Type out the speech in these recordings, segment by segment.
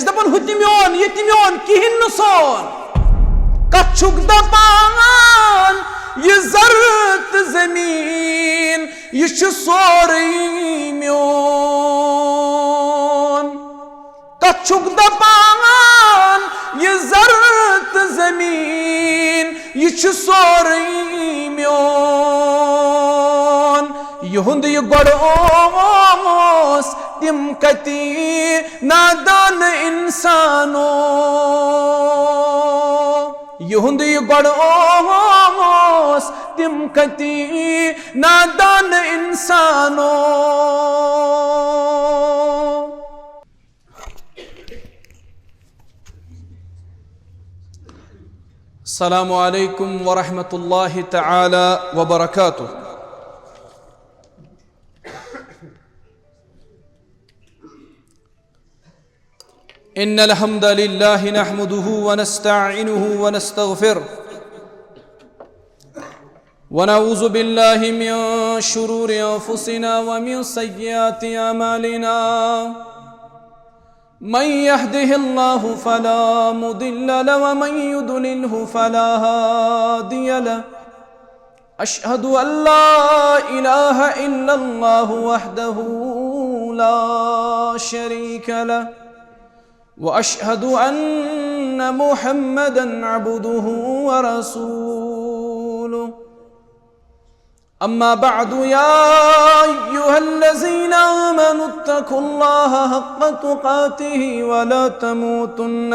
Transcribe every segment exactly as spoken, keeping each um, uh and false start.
دپان، ہُہ تہِ میون، یہِ تہِ میون، کِہیٖنۍ نہٕ سون۔ کتھ چھُکھ دپان، یہِ زر تہٕ زمیٖن، یہِ چھُ سورُے میون۔ کتھ چھُکھ دپان، یہِ زر تہٕ زمیٖن، یہِ چھُ سورُے میون۔ یِہُنٛد یہِ گۄڈٕ اوس، تِم کتی نادان انسانو۔ یِہُنٛد یہِ گۄڈٕ اوس، تِم کتی نادان انسانو۔ السلام عليكم ورحمة الله تعالى وبركاته. إن الحمد لله نحمده ونستعينه ونستغفره، ونعوذ بالله من شرور أنفسنا ومن سيئات أعمالنا. من يهده الله فلا مضل له، ومن يضلله فلا هادي له. أشهد أن لا إله إلا الله وحده لا شريك له، وأشهد أن محمدا عبده ورسوله. أما بعد، يا أيها الذين آمنوا اتقوا الله حق تقاته ولا تموتن،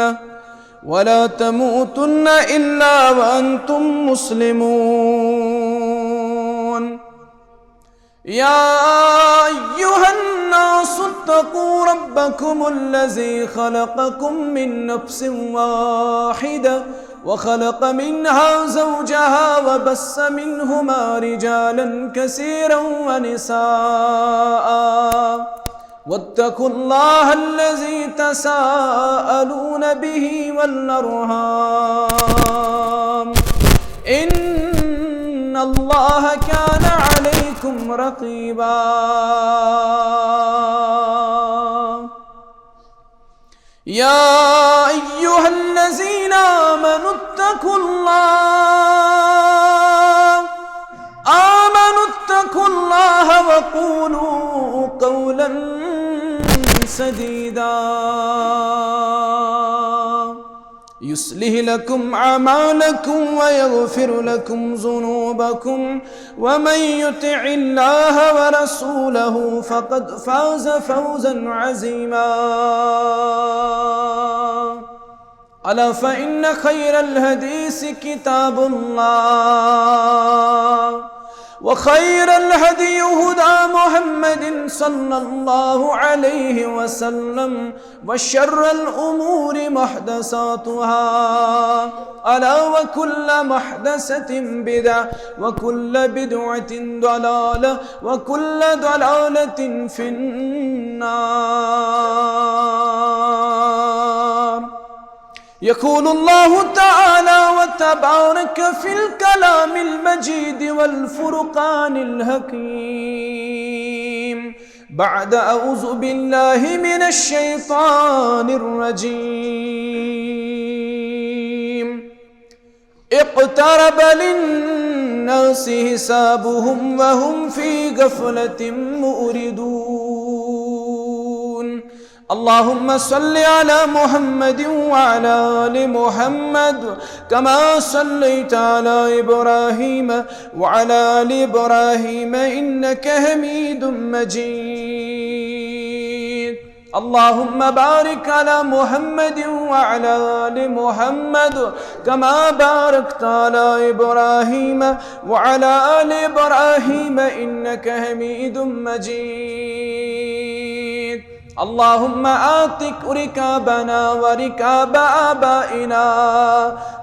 ولا تموتن إلا وأنتم مسلمون. يا أيها الناس اتقوا ربكم الذي خلقكم من نفس واحدة، وخلق منها زوجها، وبث منهما رجالا كثيرا ونساء، واتقوا الله الذي تساءلون به والأرحام، إن الله كان عليكم رقيبا. يا أيها الذين آمنوا اتقوا الله، آمنوا اتقوا الله وقولوا قولا سديدا، يصلح لكم أعمالكم ويغفر لكم ذنوبكم، ومن يطع الله ورسوله فقد فاز فوزا عظيما. ألا فإن خير الحديث كتاب الله، وخير الهدي هدى محمد صلى الله عليه وسلم، وشر الأمور محدثاتها، ألا وكل محدثة بدعة، وكل بدعة ضلالة، وكل ضلالة في النار. يقول الله تعالى وتبارك في الكلام المجيد والفرقان الحكيم، بعد أعوذ بالله من الشيطان الرجيم. اقترب للناس حسابهم وهم في غفلة معرضون. اللهم صل على محمد وعلى آل محمد كما صليت على إبراهيم وعلى آل إبراهيم إنك حميد مجيد. اللهم بارك على محمد وعلى آل محمد كما باركت على إبراهيم وعلى آل إبراهيم إنك حميد مجيد. اللهم أعتق رقابنا ورقاب آبائنا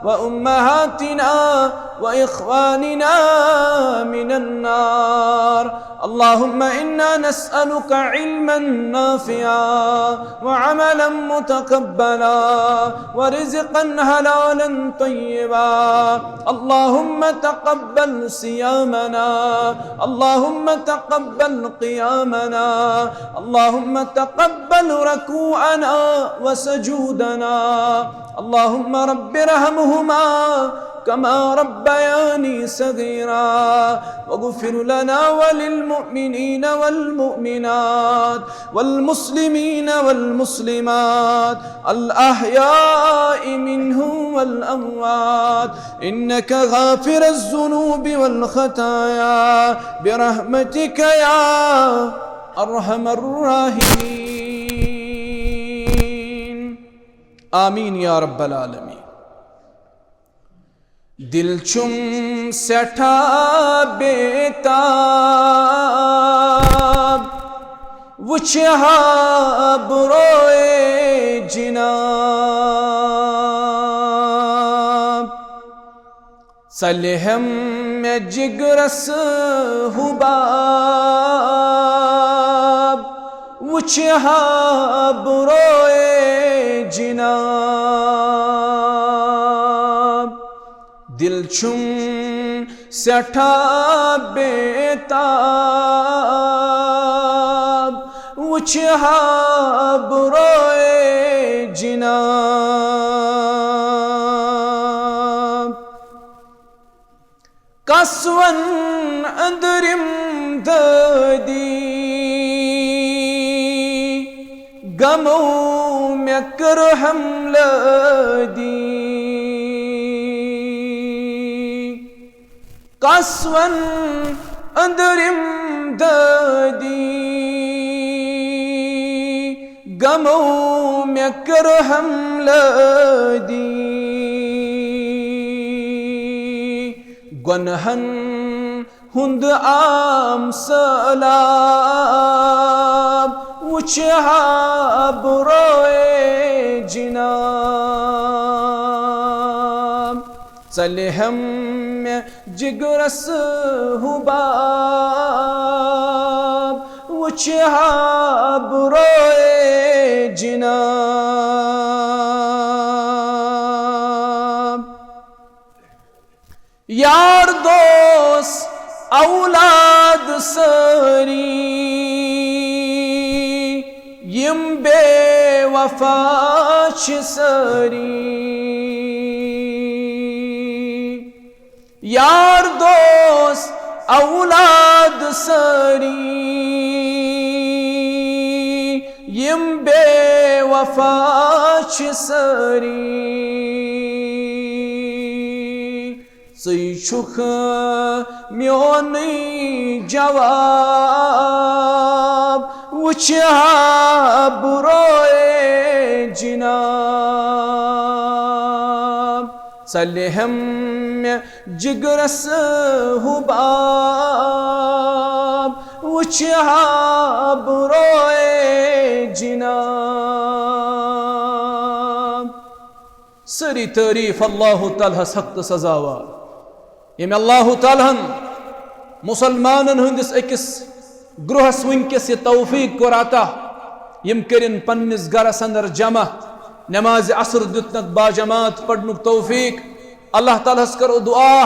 وأمهاتنا وإخواننا من النار. اللهم إنا نسألك علما نافعا وعملا متقبلا ورزقا حلالا طيبا. اللهم تقبل صيامنا، اللهم تقبل قيامنا، اللهم تقبل ركوعنا وسجودنا. اللهم رب ارحمهما كما ربياني صغيرا، واغفر لنا وللمؤمنين والمؤمنات والمسلمين والمسلمات الأحياء منهم والأموات، إنك غافر الذنوب والخطايا برحمتك يا أرحم الراحمين. آمين يا رب العالمين. دل چھُم سٮ۪ٹھاہ بیتاب، وٕچھِ ہا بہٕ روئے جناب۔ ژَلہِ ہم مےٚ جِگرَس حُباب، وٕچھِ ہا بہٕ روئے جناب۔ دل چھُم سٮ۪ٹھاہ بیتاب، وٕچھِ ہا بہٕ روئے جناب۔ کسوَن أنٛدرِم دٲدی، غمو مےٚ کٔر ہملٲدی۔ کسوَن أنٛدرِم دٲدی، غمو مےٚ کٔر ہملٲدی۔ گۄنہَن ہُنٛد عام سٲلاب، وٕچھِ ہا بہٕ روئے جناب۔ ژَلہِ ہم مےٚ جِگرَس حُباب، وٕچھِ ہا بہٕ روئے جناب۔ یار دوس اولاد سٲری، یِم بے وفا چھِ سٲری۔ یار دوس اولاد سٲری، یِم بے وفا چھِ سٲری۔ ژٕے چھُکھ میونٕے جواب، وٕچھِ ہا بہٕ روئے جناب۔ ژَلہِ ہم مےٚ جِگرَس حُباب، وٕچھِ ہا بہٕ روئے جناب۔ سٲری تعریٖف اللہ تعالیٰ ہَس حق تہٕ سزاوار، ییٚمۍ اللہ تعالیٰ ہَن مُسلمانَن ہٕنٛدِس أکِس گروہَس وٕنکیٚس یہِ توفیٖق کوٚر عطا، یِم کٔرِن پننِس گرَس اندر جمع، نمازِ عصر دیُتنَکھ باجماعت پرنُک توفیٖق۔ اللہ تعالیٰ ہَس کرو دعا،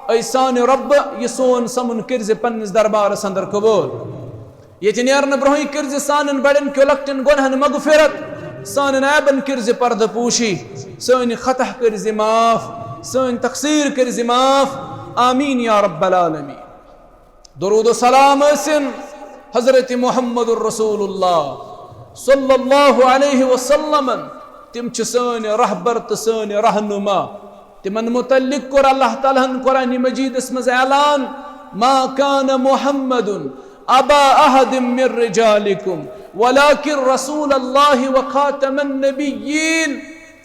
اے سانہِ رۄب، یہِ سون سَمُن کٔرزِ پننِس دربارَس اندر قبول۔ ییٚتہِ نیرنہٕ برونٛہٕے کٔرزِ سانٮ۪ن بڑٮ۪ن کیو لۄکٹٮ۪ن گۄنہن مغفرت، سانٮ۪ن عیبن کٔرزِ پردٕ پوشی، سٲنۍ خطا کٔرزِ معاف، سٲنۍ تقصیر کٔرزِ معاف۔ آمین یا رب العالمین۔ درود و سلام ٲسِن حضرت محمد رسول اللہ صلی اللہ علیہ وسلم۔ تِم چھِ سٲنۍ رہبر تہٕ سٲنۍ رہنما۔ تِمن متعلق کوٚر اللہ تعالیٰ ہن قرآن مجیدس منٛز اعلان، "ما كان محمد أبا أحد من رجالكم ولكن رسول الله وخاتم النبيين۔"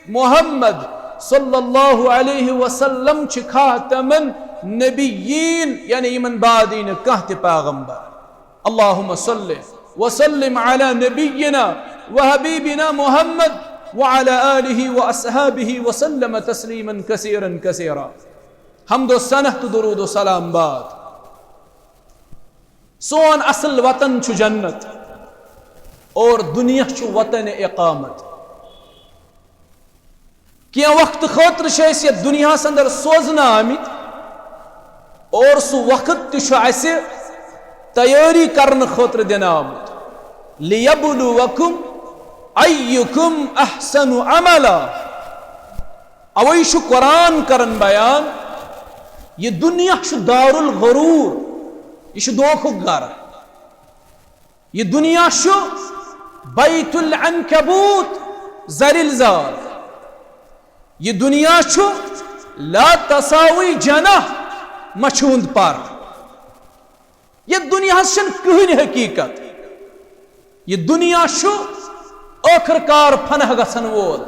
محمد صلی اللہ علیہ وسلم چھِ خاتم النبیین، یعنی یِمن بعد یی نہٕ کانٛہہ تہِ پیغمبر۔ اللهم صل وسلم على نبينا وحبيبنا محمد وعلى آله وأصحابه وسلم تسليما كثيرا كثيرا۔ حمد و ثنا تہٕ درود و سلام بعد۔ سون اصل وطن چھُ جنت اور دنیا چھُ وطن اقامت۔ کینٛہہ وقت خٲطرٕ چھِ أسۍ یتھ دُنیاہس اندر سوزنہٕ آمٕتۍ اور سُہ وقت تہِ چھُ اسہِ تیٲری کرنہٕ خٲطرٕ دِنہٕ آمُت۔ لِیَبْلُوَکُمْ أَیُّکُمْ أَحْسَنُ عَمَلًا۔ اوے چھُ قرآن کران بیان، یہِ دُنیا چھُ دارالغرور، یہِ چھُ دھوکُک گرٕ۔ یہِ دُنیا چھُ بیت العنکبوت، زرِ الزال۔ یہِ دُنیا چھُ لا تساوی جناح، مَچھِ ہُنٛد پر۔ یہِ دُنیاہس چھنہٕ کٕہٕنۍ حقیقت۔ یہِ دُنیا چھُ ٲخٕر کار فنا گژھن وول۔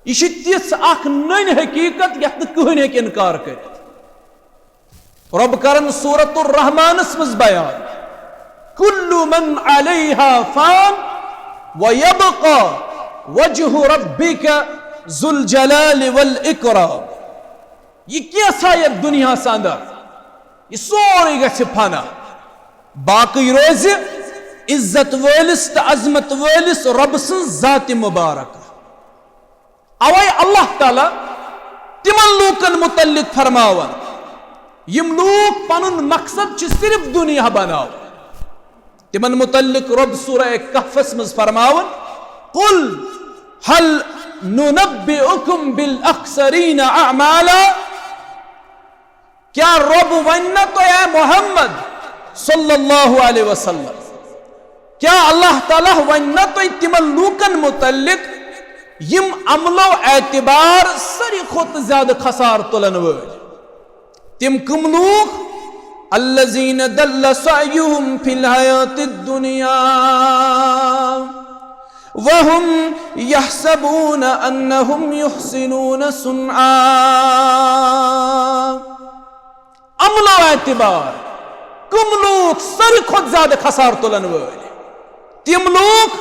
یہِ چھِ تِژھ اکھ نٔنۍ حقیقت یتھ نہٕ کٕہٕنۍ ہیٚکہِ انکار کٔرِتھ۔ رۄب کرن سورت الرحمانس منٛز بیان، کل من علیہا فان ویبقی وجہ ربک ذو الجلال والاکرام۔ یہِ کینٛژھا یتھ دُنیاہس اندر، یہِ سورُے گژھِ فنا، باقٕے روزِ عزت وٲلِس تہٕ عظمت وٲلِس رۄب سٕنٛز ذاتِ مبارکہ۔ اوے اللہ تعالیٰ تِمن لوٗکن متعلق فرماوان، یِم لوٗکھ پنُن مقصد چھِ صرف دُنیا بناوُن۔ تِمن متعلق رۄب سورہ کہفس منٛز فرماوان، قل هل ننبئکم بالاخسرین اعمالا۔ کیا رۄب ونہِ نہ تۄہہِ، اے محمد صلی اللہ علیہ وسلم، کیا اللہ تعالیٰ ونہِ نہ تۄہہِ تِمن لوٗکن متعلق یِم عملو اعتبار ساروی کھۄتہٕ زیادٕ خسار تُلن وٲلۍ؟ تِم کٕم لوٗکھ؟ الذین ضل سعیہم فی الحیات الدنیا وهم یحسبون انہم یحسنون صنعا۔ عملو اعتبار کٕم لوٗکھ ساروی کھۄتہٕ زیادٕ خسار تُلن وٲلۍ؟ تِم لوٗکھ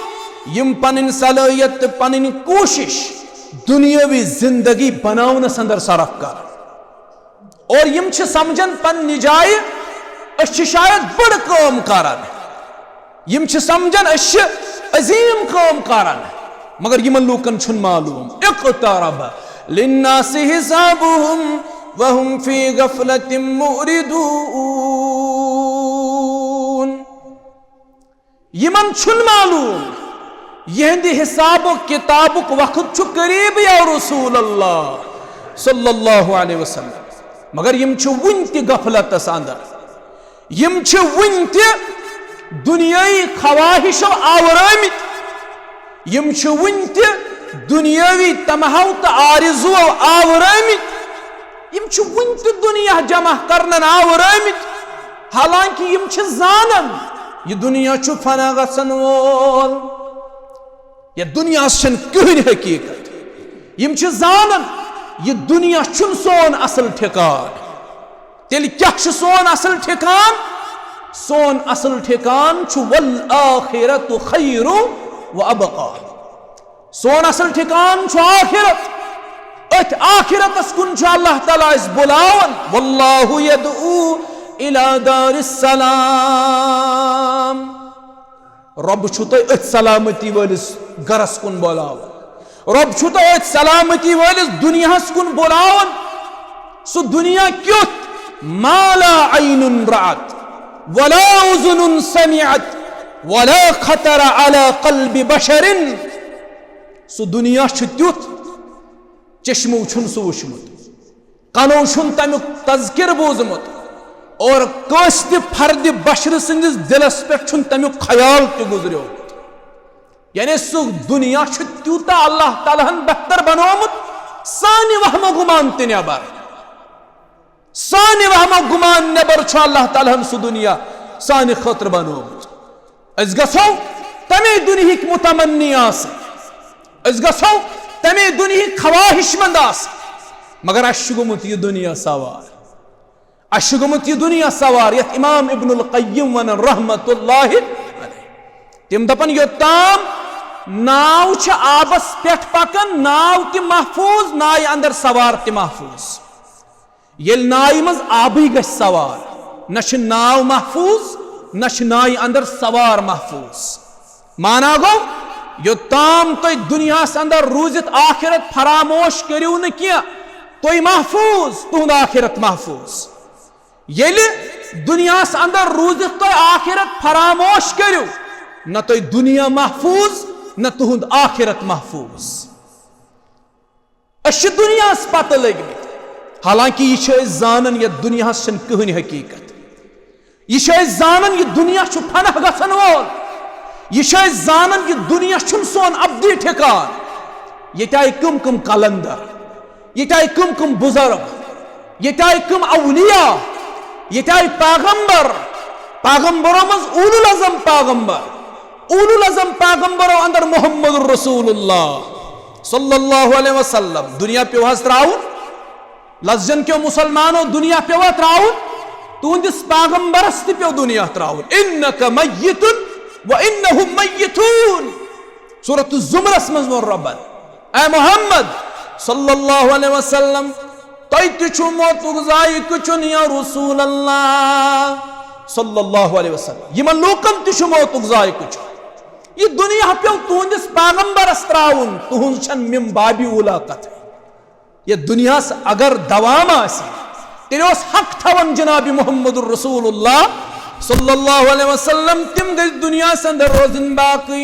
یِم پنٕنۍ صلٲحیت تہٕ پنٕنۍ کوٗشش دُنیٲوی زندگی بناونس اندر صرف کرن۔ اور یِم چھِ سمجھان پننہِ جایہِ أسۍ چھِ شاید بٔڑ کٲم کران، یِم چھِ سمجھان أسۍ چھِ عظیٖم کٲم کران، مگر یِمن لوٗکن چھُنہٕ معلوٗم۔ اقترب للناس حسابهم وهم فی غفلة معرضون۔ یِمن چھُنہٕ معلوٗم یِہنٛدِ حساب و کتابُک وقت چھُ قریب یا رسول اللہ صلی اللہ علیہ وسلم، مگر یِم چھِ وُنہِ تہِ غفلتس اندر، یِم چھِ وُنہِ تہِ دُنیٲیی خواہشو آورٲمٕتۍ، یِم چھِ وُنہِ تہِ دُنیٲوی تمہو تہٕ آرزوو آورٲمٕتۍ، یِم چھِ وُنہِ تہِ دُنیا جمع کرنن آورٲمٕتۍ، حالانکہ یِم چھِ زانان یہِ دُنیا چھُ فنا گژھن وول، یتھ دُنیاہس چھنہٕ کٕہٕنۍ حقیقت۔ یِم چھِ زانان یہِ دُنیا چھُنہٕ سون اصل ٹھکان۔ تیٚلہِ کیٛاہ چھُ سون اصل ٹھکان؟ سون اصل ٹھکان چھُ والآخرۃ خیر و ابقی۔ سون اصل ٹھکان چھُ آخرت۔ أتھۍ آخرتس کُن چھُ اللہ تعالیٰ اسہِ بُلاوان۔ واللہ یدعو الی دار السلام۔ رۄب چھُ تۄہہِ أتھۍ سلامتی وٲلِس گرس کُن بُلاوان۔ رۄب چھُ تۄہہِ أتھۍ سلامتی وٲلِس دُنیاہس کُن بُلاوان۔ سُہ دُنیا کیُتھ؟ ما لا عین رأت ولا اذن سمعت ولا خطر علی قلب بشر۔ سُہ دُنیا چھُ تیُتھ، چشمو چھُنہٕ سُہ وُچھمُت، کنو چھُنہٕ تمیُک تذکر بوٗزمُت، اور کٲنٛسہِ تہِ فردِ بشرٕ سٕنٛدِس دِلس پٮ۪ٹھ چھُنہٕ تمیُک خیال تہِ گُزریومُت۔ یعنی سُہ دُنیا چھُ تیوٗتاہ اللہ تعالیٰ ہن بہتر بنومُت، سانہِ وہمہٕ گُمان تہِ نٮ۪بر۔ سانہِ وہمہٕ گُمان نٮ۪بر چھُ اللہ تعالیٰ ہن سُہ دُنیا سانہِ خٲطرٕ بنومُت۔ أسۍ گژھو تمے دُنیہٕکۍ متمنی آسٕنۍ، أسۍ گژھو تمے دُنیہٕکۍ خواہش مند آسٕنۍ، مگر اسہِ چھُ گوٚمُت یہِ دُنیا سوار۔ اسہِ چھُ گوٚمُت یہِ دُنیا سوار، یتھ امام ابن القیم ونان رحمت اللہ علیہ۔ تِم دپان، یوٚتام ناو چھِ آبس پٮ۪ٹھ پکان، ناو تہِ محفوظ، نایہِ اندر سوار تہِ محفوظ۔ ییٚلہِ نایہِ منٛز آبٕے گژھِ سوار، نہ چھِ ناو محفوظ، نہ چھُ نایہِ اندر سوار محفوظ۔ مانا گوٚو، یوٚتام تُہۍ دُنیاہس اندر روٗزِتھ آخرت فراموش کٔرِو نہٕ کینٛہہ، تُہۍ محفوظ، تُہُنٛد آخرت محفوظ۔ ییٚلہِ دُنیاہس اندر روٗزِتھ تُہۍ آخرت فراموش کٔرِو، نہ تُہۍ دُنیا محفوظ، نہ تُہُنٛد آخرت محفوظ۔ أسۍ چھِ دُنیاہَس پَتہٕ لٔگمٕتۍ، حالانکہ یہِ چھِ أسۍ زانان، یَتھ دُنیاہَس چھَنہٕ کٕہٕنۍ حقیٖقت۔ یہِ چھِ أسۍ زانان، یہِ دُنیا چھُ فنا گژھن وول۔ یہِ چھِ أسۍ زانان، یہِ دُنیا چھُنہٕ سون ابدی ٹھِکان۔ ییٚتہِ آیہِ کٕم کٕم قلندر، ییٚتہِ آیہِ کٕم کٕم بُزرگ، ییٚتہِ آیہِ کٕم اولیاء، ییٚتہِ آیہِ پیغمبر، پیغمبرو منٛز اولو العزم پیغمبر، اولو العزم پیغمبرو اندر محمد رسول اللہ صلی اللہ علیہ وسلم۔ دُنیا پیوٚو حظ ترٛاوُن، لفظن کیو مسلمانو، دُنیا پیوٚوا ترٛاوُن؟ تُہنٛدِس پیغمبرس تہِ پیوٚو دُنیا ترٛاوُن۔ انک میت و انہم میتون۔ سورۃ الزمرس منٛز ووٚن رۄبن، اے محمد صلی اللہ علیہ وسلم، تۄہہِ تہِ چھُ موتُک ذائقہٕ چیوٚن یا رسول اللہ صلی اللہ علیہ وسلم۔ یِمن لوٗکن تہِ چھُ موتُک ذائقہٕ چیوٚن۔ یہِ دُنیا پیوٚو تُہنٛدِس پیغمبرس ترٛاوُن، تُہنٛز چھَنہٕ من باب اولیٰ کتھ۔ یَتھ دُنیاہَس اگر دوام آسہِ، تیٚلہِ اوس حق تھاوان جناب محمد رسول اللہ صلی اللہ علیہ وسلم، تِم گٔژھۍ دُنیاہَس اندر روزٕنۍ باقٕے۔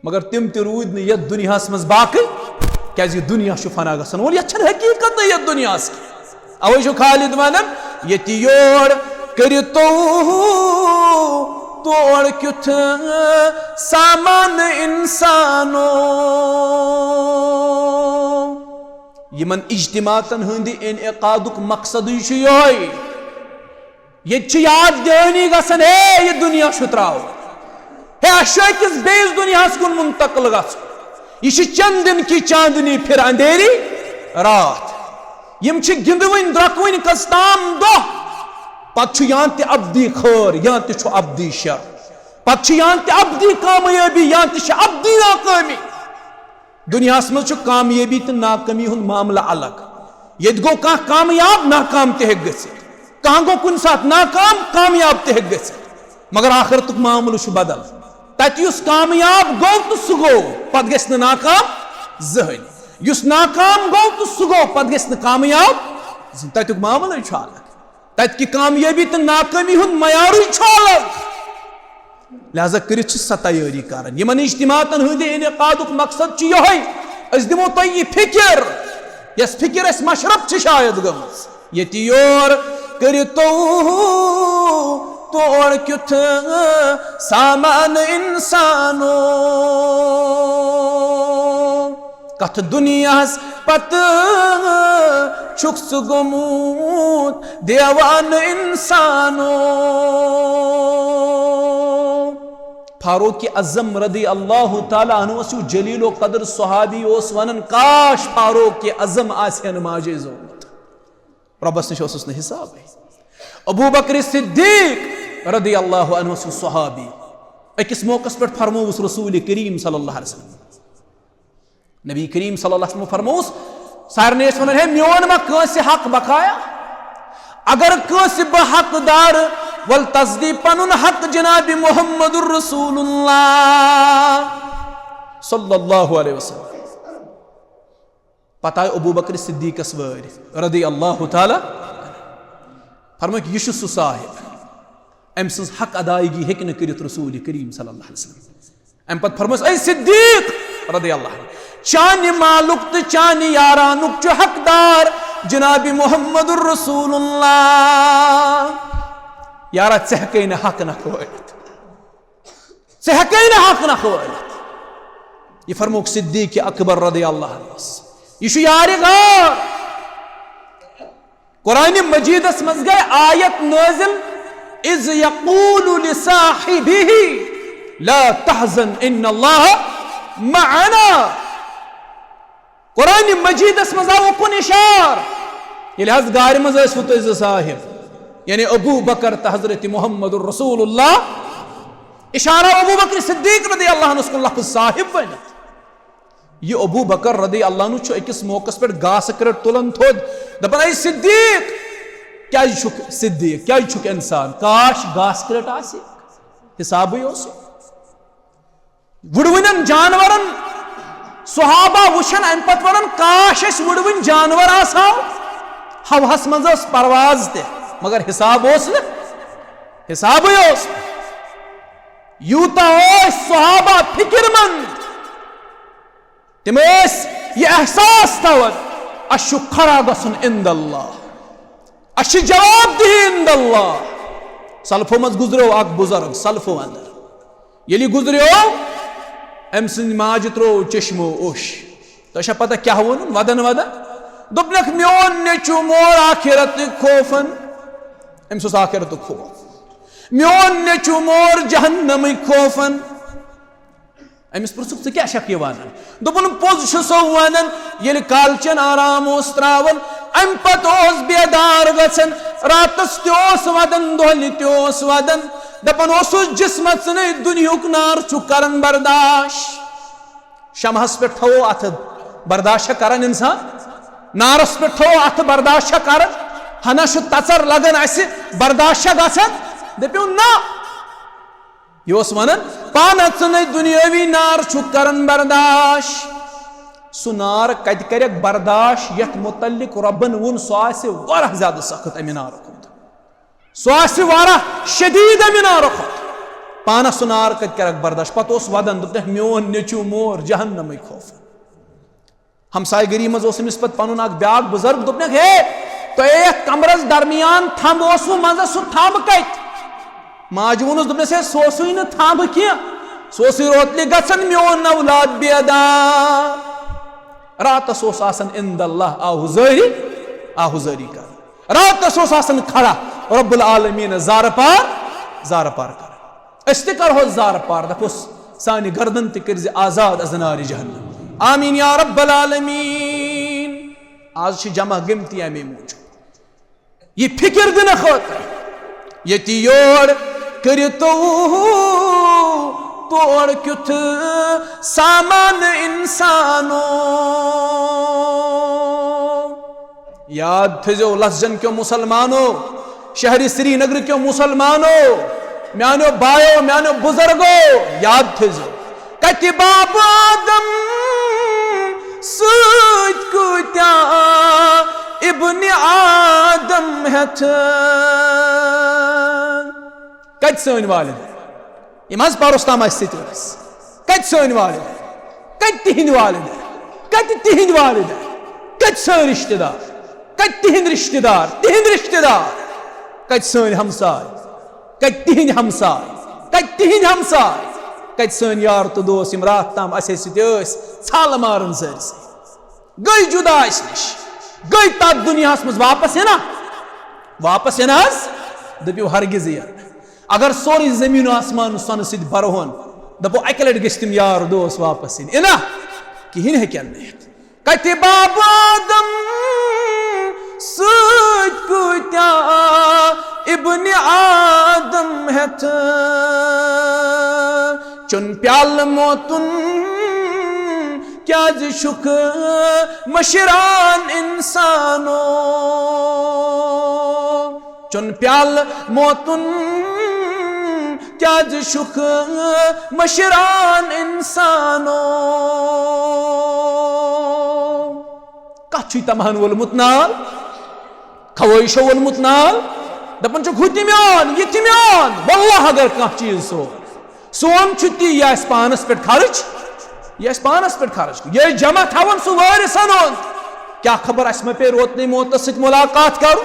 مگر تِم تہِ روٗدۍ نہٕ یَتھ دُنیاہَس منٛز باقٕے، کیازِ یہِ دُنیا چھُ فنا گژھن وول، یَتھ چھَنہٕ حقیٖقت نہٕ یَتھ دُنیاہَس کینٛہہ۔ اوے چھُ خالد ونان، ییٚتہِ یور کٔرِو تو، تور کیُتھ سامان انسانو۔ یِمن اجتماعاتن ہٕنٛدِ انعقادُک مقصدٕے چھُ یِہوٚے۔ ییٚتہِ چھِ یاد دہٲنی گژھان، ہے، یہِ دُنیا چھُ ترٛاوُن۔ ہے، اَسہِ چھُ أکِس بیٚیِس دُنیاہَس کُن منتقل گژھُن۔ یہِ چھِ چندن کی چاندنی پھر اندھیری رات۔ یِم چھِ گِنٛدوٕنۍ درٛۄکوٕنۍ کٔژتام دۄہ۔ پتہٕ چھُ یا تہِ ابدی خٲر، یا تہِ چھُ ابدی شر۔ پتہٕ چھِ یا تہِ ابدی کامیٲبی، یا تہِ چھِ ابدی ناکٲمی۔ دُنیاہَس منٛز چھُ کامیٲبی تہٕ ناکٲمی ہُنٛد معاملہٕ الگ۔ ییٚتہِ گوٚو کانٛہہ کامیاب، ناکام تہِ ہیٚکہِ گٔژھِتھ۔ کانٛہہ گوٚو کُنہِ ساتہٕ ناکام، کامیاب تہِ ہیٚکہِ گٔژھِتھ۔ مگر آخرتُک معاملہٕ چھُ بدل۔ تَتہِ یُس کامیاب گوٚو تہٕ سُہ گوٚو، پتہٕ گژھِ نہٕ ناکام زٕہٕنۍ۔ یُس ناکام گوٚو تہٕ سُہ گوٚو، پتہٕ گژھِ نہٕ کامیاب زٕہٕنۍ۔ تَتیُک معاملٕے چھُ الگ۔ تَتہِ کہِ کامیٲبی تہٕ ناکٲمی ہُنٛد معیارٕے چھُ الگ۔ لہذا کٔرِتھ چھِ سۄ تیٲری کران۔ یِمن اجتماعاتن ہٕنٛدِ انعقادُک مقصد چھُ یِہوٚے، أسۍ دِمو تۄہہِ یہِ فکر، یۄس فکر اَسہِ مشرف چھِ شاید گٔمٕژ۔ ییٚتہِ یور کٔرِو تو، تور کیُتھ سامان انسانو۔ کتھ دُنیاہس پتہٕ چھُکھ ژٕ گوٚمُت دیوانہٕ انسانو۔ فاروق اعظم رضی اللہ تعالیٰ عنہ اوس یہِ جلیل القدر صحابی، اوس ونان، کاش فاروق اعظم آسہِ ہا نہٕ ماجے زومُت۔ رۄبس نِش اوسُس نہٕ حسابٕے۔ ابو بکر صدیق رضی اللہ عنہ اوس یہِ صحابی۔ أکِس موقعس پٮ۪ٹھ فرمووُس رسول کریم صلی اللہ علیہ وسلم، نبی کریم صلی اللہ علیہ وسلم فرمووُس، سارنٕے ٲسۍ ونان، ہے، میون ما کٲنٛسہِ حق بقایا؟ اگر کٲنٛسہِ بہٕ حق دار، ول تصدیق پنُن حق جناب محمد رسول اللہ صلی اللہ علیہ وسلم۔ پتہٕ آے ابو بکر صدیقس وٲرۍ رضی اللہ تعالیٰ۔ فرمٲوکھ، یہِ چھُ سُہ صاحب، أمۍ سٕنٛز حق ادائیگی ہیٚکہِ نہٕ کٔرِتھ رسول کریم صلی اللہ علیہ وسلم۔ اَمہِ پتہٕ فرمٲوس، اے صدیق رضی اللہ عنہ، چانہِ مالُک تہٕ چانہِ یارانُک چھُ حقدار جناب محمد رسول اللہ۔ یارا، ژٕ ہیٚکے نہٕ حق نکھٕ وٲلِتھ۔ ژٕ ہیٚکے نہٕ حق نکھٕ وٲلِتھ۔ یہِ فرمووُکھ صدیق اکبر رضی اللہ عنہس۔ یہِ چھُ یارِ غار۔ قرآن مجیدس منٛز گٔے آیت نٲزِل، اذ یقول لصاحبہ لا تحزن ان اللہ معنا۔ قرآن مجیدس منٛز آو اُکُن اشار، ییٚلہِ حظ گارِ منٛز ٲسوٕ تُہۍ زٕ صاحب، یعنی ابو بکر تہٕ حضرت محمد رسول اللہ، اشارہ ابو بکر صدیق رضی اللہ عنہس کُن، لفظ صاحب ؤنِتھ۔ یہِ ابو بکر رضی اللہ عنہ چھُ أکِس موقعس پٮ۪ٹھ گاسہٕ کرٛٹ تُلان تھوٚد، دپان، اے صدیق، کیازِ چھُکھ صدیق؟ کیازِ چھُکھ انسان؟ کاش گاسہٕ کرٛٹھ آسہِ، حسابٕے اوس۔ وُڑوٕنٮ۪ن جانورن، صحابہ وٕچھن، امہِ پتہٕ ونان، کاش اسہِ وُڑوٕنۍ جانور آسہو۔ ہوہس منٛز ٲس پرواز تہِ، مگر حساب اوس نہٕ، حسابٕے اوس نہٕ۔ یوٗتاہ ٲسۍ صحابہ فکر مند، تِم ٲسۍ یہِ احساس تھاوان، اسہِ چھُ کھڑا گژھُن عند اللہ، اسہِ چھِ جواب دہی عند اللہ۔ سلفو منٛز گُزریو اکھ بُزرگ سلفو اندر، ییٚلہِ گُزریو، أمۍ سٕنٛدِ ماجہِ تروو چشمو اوٚش۔ تۄہہِ چھا پتہ کیٛاہ ووٚنُن؟ ودن ودن دوٚپنکھ، میون نیٚچو مور آخرتٕکۍ خوفن، أمِس اوس آخرتُک خوف، میون نیٚچو مور جہنمٕکۍ خوفن۔ أمِس پرٛژھُکھ، ژٕ کیٛاہ چھکھ یہِ ونان؟ دوٚپُن، پوٚز چھُ سو ونان، ییٚلہِ کالچن آرام اوس تراوان، امہِ پتہٕ اوس بیدار گژھان، راتس تہِ اوس ودان، دۄہلہِ تہِ اوس ودان، دپان اوسُس، جسمہ ژٕنے دُنیہُک نار چھُ کران برداش۔ شمہس پٮ۪ٹھ تھاوو اتھٕ برداش چھا کران انسان؟ نارس پٮ۪ٹھ تھاوو اتھٕ برداش چھا کران؟ ہنا چھُ تژر لگان اسہِ، برداش چھا گژھان؟ دٔپِو نہ۔ یہِ اوس ونان، پانہ ژٕنے دُنیٲوی نار چھُ کران برداش۔ سُہ نار کتہِ کرٮ۪کھ برداش یتھ متعلق رۄبن ووٚن، سُہ آسہِ واریاہ زیادٕ سخت امہِ نارٕ کھۄتہٕ۔ سُہ آسہِ واریاہ شدید امہِ نارٕ کھۄتہٕ۔ پانس سُہ نار کتہِ کرکھ برداش؟ پتہٕ اوس ودان، دوٚپنکھ، میون نیٚچو مور جہنمٕے خوف۔ ہمسایہِ گٔری منٛز اوس أمِس پتہٕ پنُن اکھ بیاکھ بُزرگ، دوٚپنکھ، ہے، تۄہہِ یتھ کمرس درمیان تھمب اوسوٕ منٛزس، سُہ تھمب کتہِ؟ ماجہِ ووٚنُس، دوٚپنس، ہے، سُہ اوسُے نہٕ تھمب کینٛہہ، سُہ اوسُے روتلہِ گژھان، میون اولاد بیدار۔ راتس اوس آسان عند اللہ، آو حضٲری، آو حضٲری کران۔ راتس اوس آسان کھڑا، رب العالمین زارٕ پار، زارٕ پار کران۔ أسۍ تہِ کرہوس زارٕ پار، دپوس، سانہِ گردن تہِ کٔرزِ آزاد از نارِ جہنم۔ آمین یا رب العالمین۔ آز چھِ جمع گٔمتی اَمے موٗجوٗب۔ یہِ فکر دِنہٕ خٲطرٕ، ییٚتہِ یور کٔرِو تو تور کیُتھ سامان انسانو۔ یاد تھٲیزیو لسجن کیو مسلمانو، شہرِ سرینگر کیو مسلمانو، میانیو بایو، میانیو بزرگو، یاد تھٲیزیو، کتہِ باب آدم سۭتۍ کۭتیاہ ابن آدم ہٮ۪تھ۔ کتہِ سٲنۍ والد؟ یِم حظ پرُس تام اَسہِ سۭتۍ ٲسۍ۔ کتہِ سٲنۍ والد؟ کتہِ تِہنٛدۍ والد؟ کتہِ تِہنٛدۍ والد؟ کتہِ سٲنۍ رشتہٕ دار؟ کتہِ تِہنٛدۍ رشتہٕ دار؟ تِہنٛدۍ رشتہٕ دار؟ کتہِ سٲنۍ ہمساے؟ کتہِ تِہنٛدۍ ہمساے؟ کتہِ تِہنٛدۍ ہمساے؟ کتہِ سٲنۍ یار تہٕ دوس، یِم راتھ تام اَسہِ سۭتۍ ٲسۍ ژھالہٕ ماران سٲرسٕے؟ گٔے جدا اَسہِ نِش، گٔے تَتھ دُنیاہَس منٛز واپس یِنا؟ واپس یِنا حظ؟ دٔپِو ہرگِز یِن۔ اگر سورُے زٔمیٖن و آسمان سۄنہٕ سۭتۍ بَرٕہون، دَپو اَکہِ لَٹہِ گٔژھۍ تِم یار دوس واپس یِنۍ، یِنا؟ کِہیٖنۍ ہیٚکن نہٕ یِتھ۔ کتہِ باب آدم سۭتۍ کۭتیاہ ابن آدم ہٮ۪تھ، چون پیالہٕ موتُن کیازِ چھُکھ مشران انسانو؟ چون پیالہٕ موتُن کیازِ چھُکھ مشران انسانو؟ کتھ چھُے تمہن وولمُت نال؟ خواہشو وولمُت نال؟ دپان چھُکھ، ہُہ تہِ میون، یہِ تہِ میون۔ واللہ اگر کانٛہہ چیٖز سون، سون چھُ تی، یہِ آسہِ پانس پٮ۪ٹھ خرٕچ، یہِ آسہِ پانس پٮ۪ٹھ خرٕچ، یہِ آسہِ جمع تھاوان سُہ وٲرِثن ہُنٛد۔ کیٛاہ خبر اَسہِ ما پیٚیہِ روتنٕے موتس سۭتۍ مُلاقات کرُن؟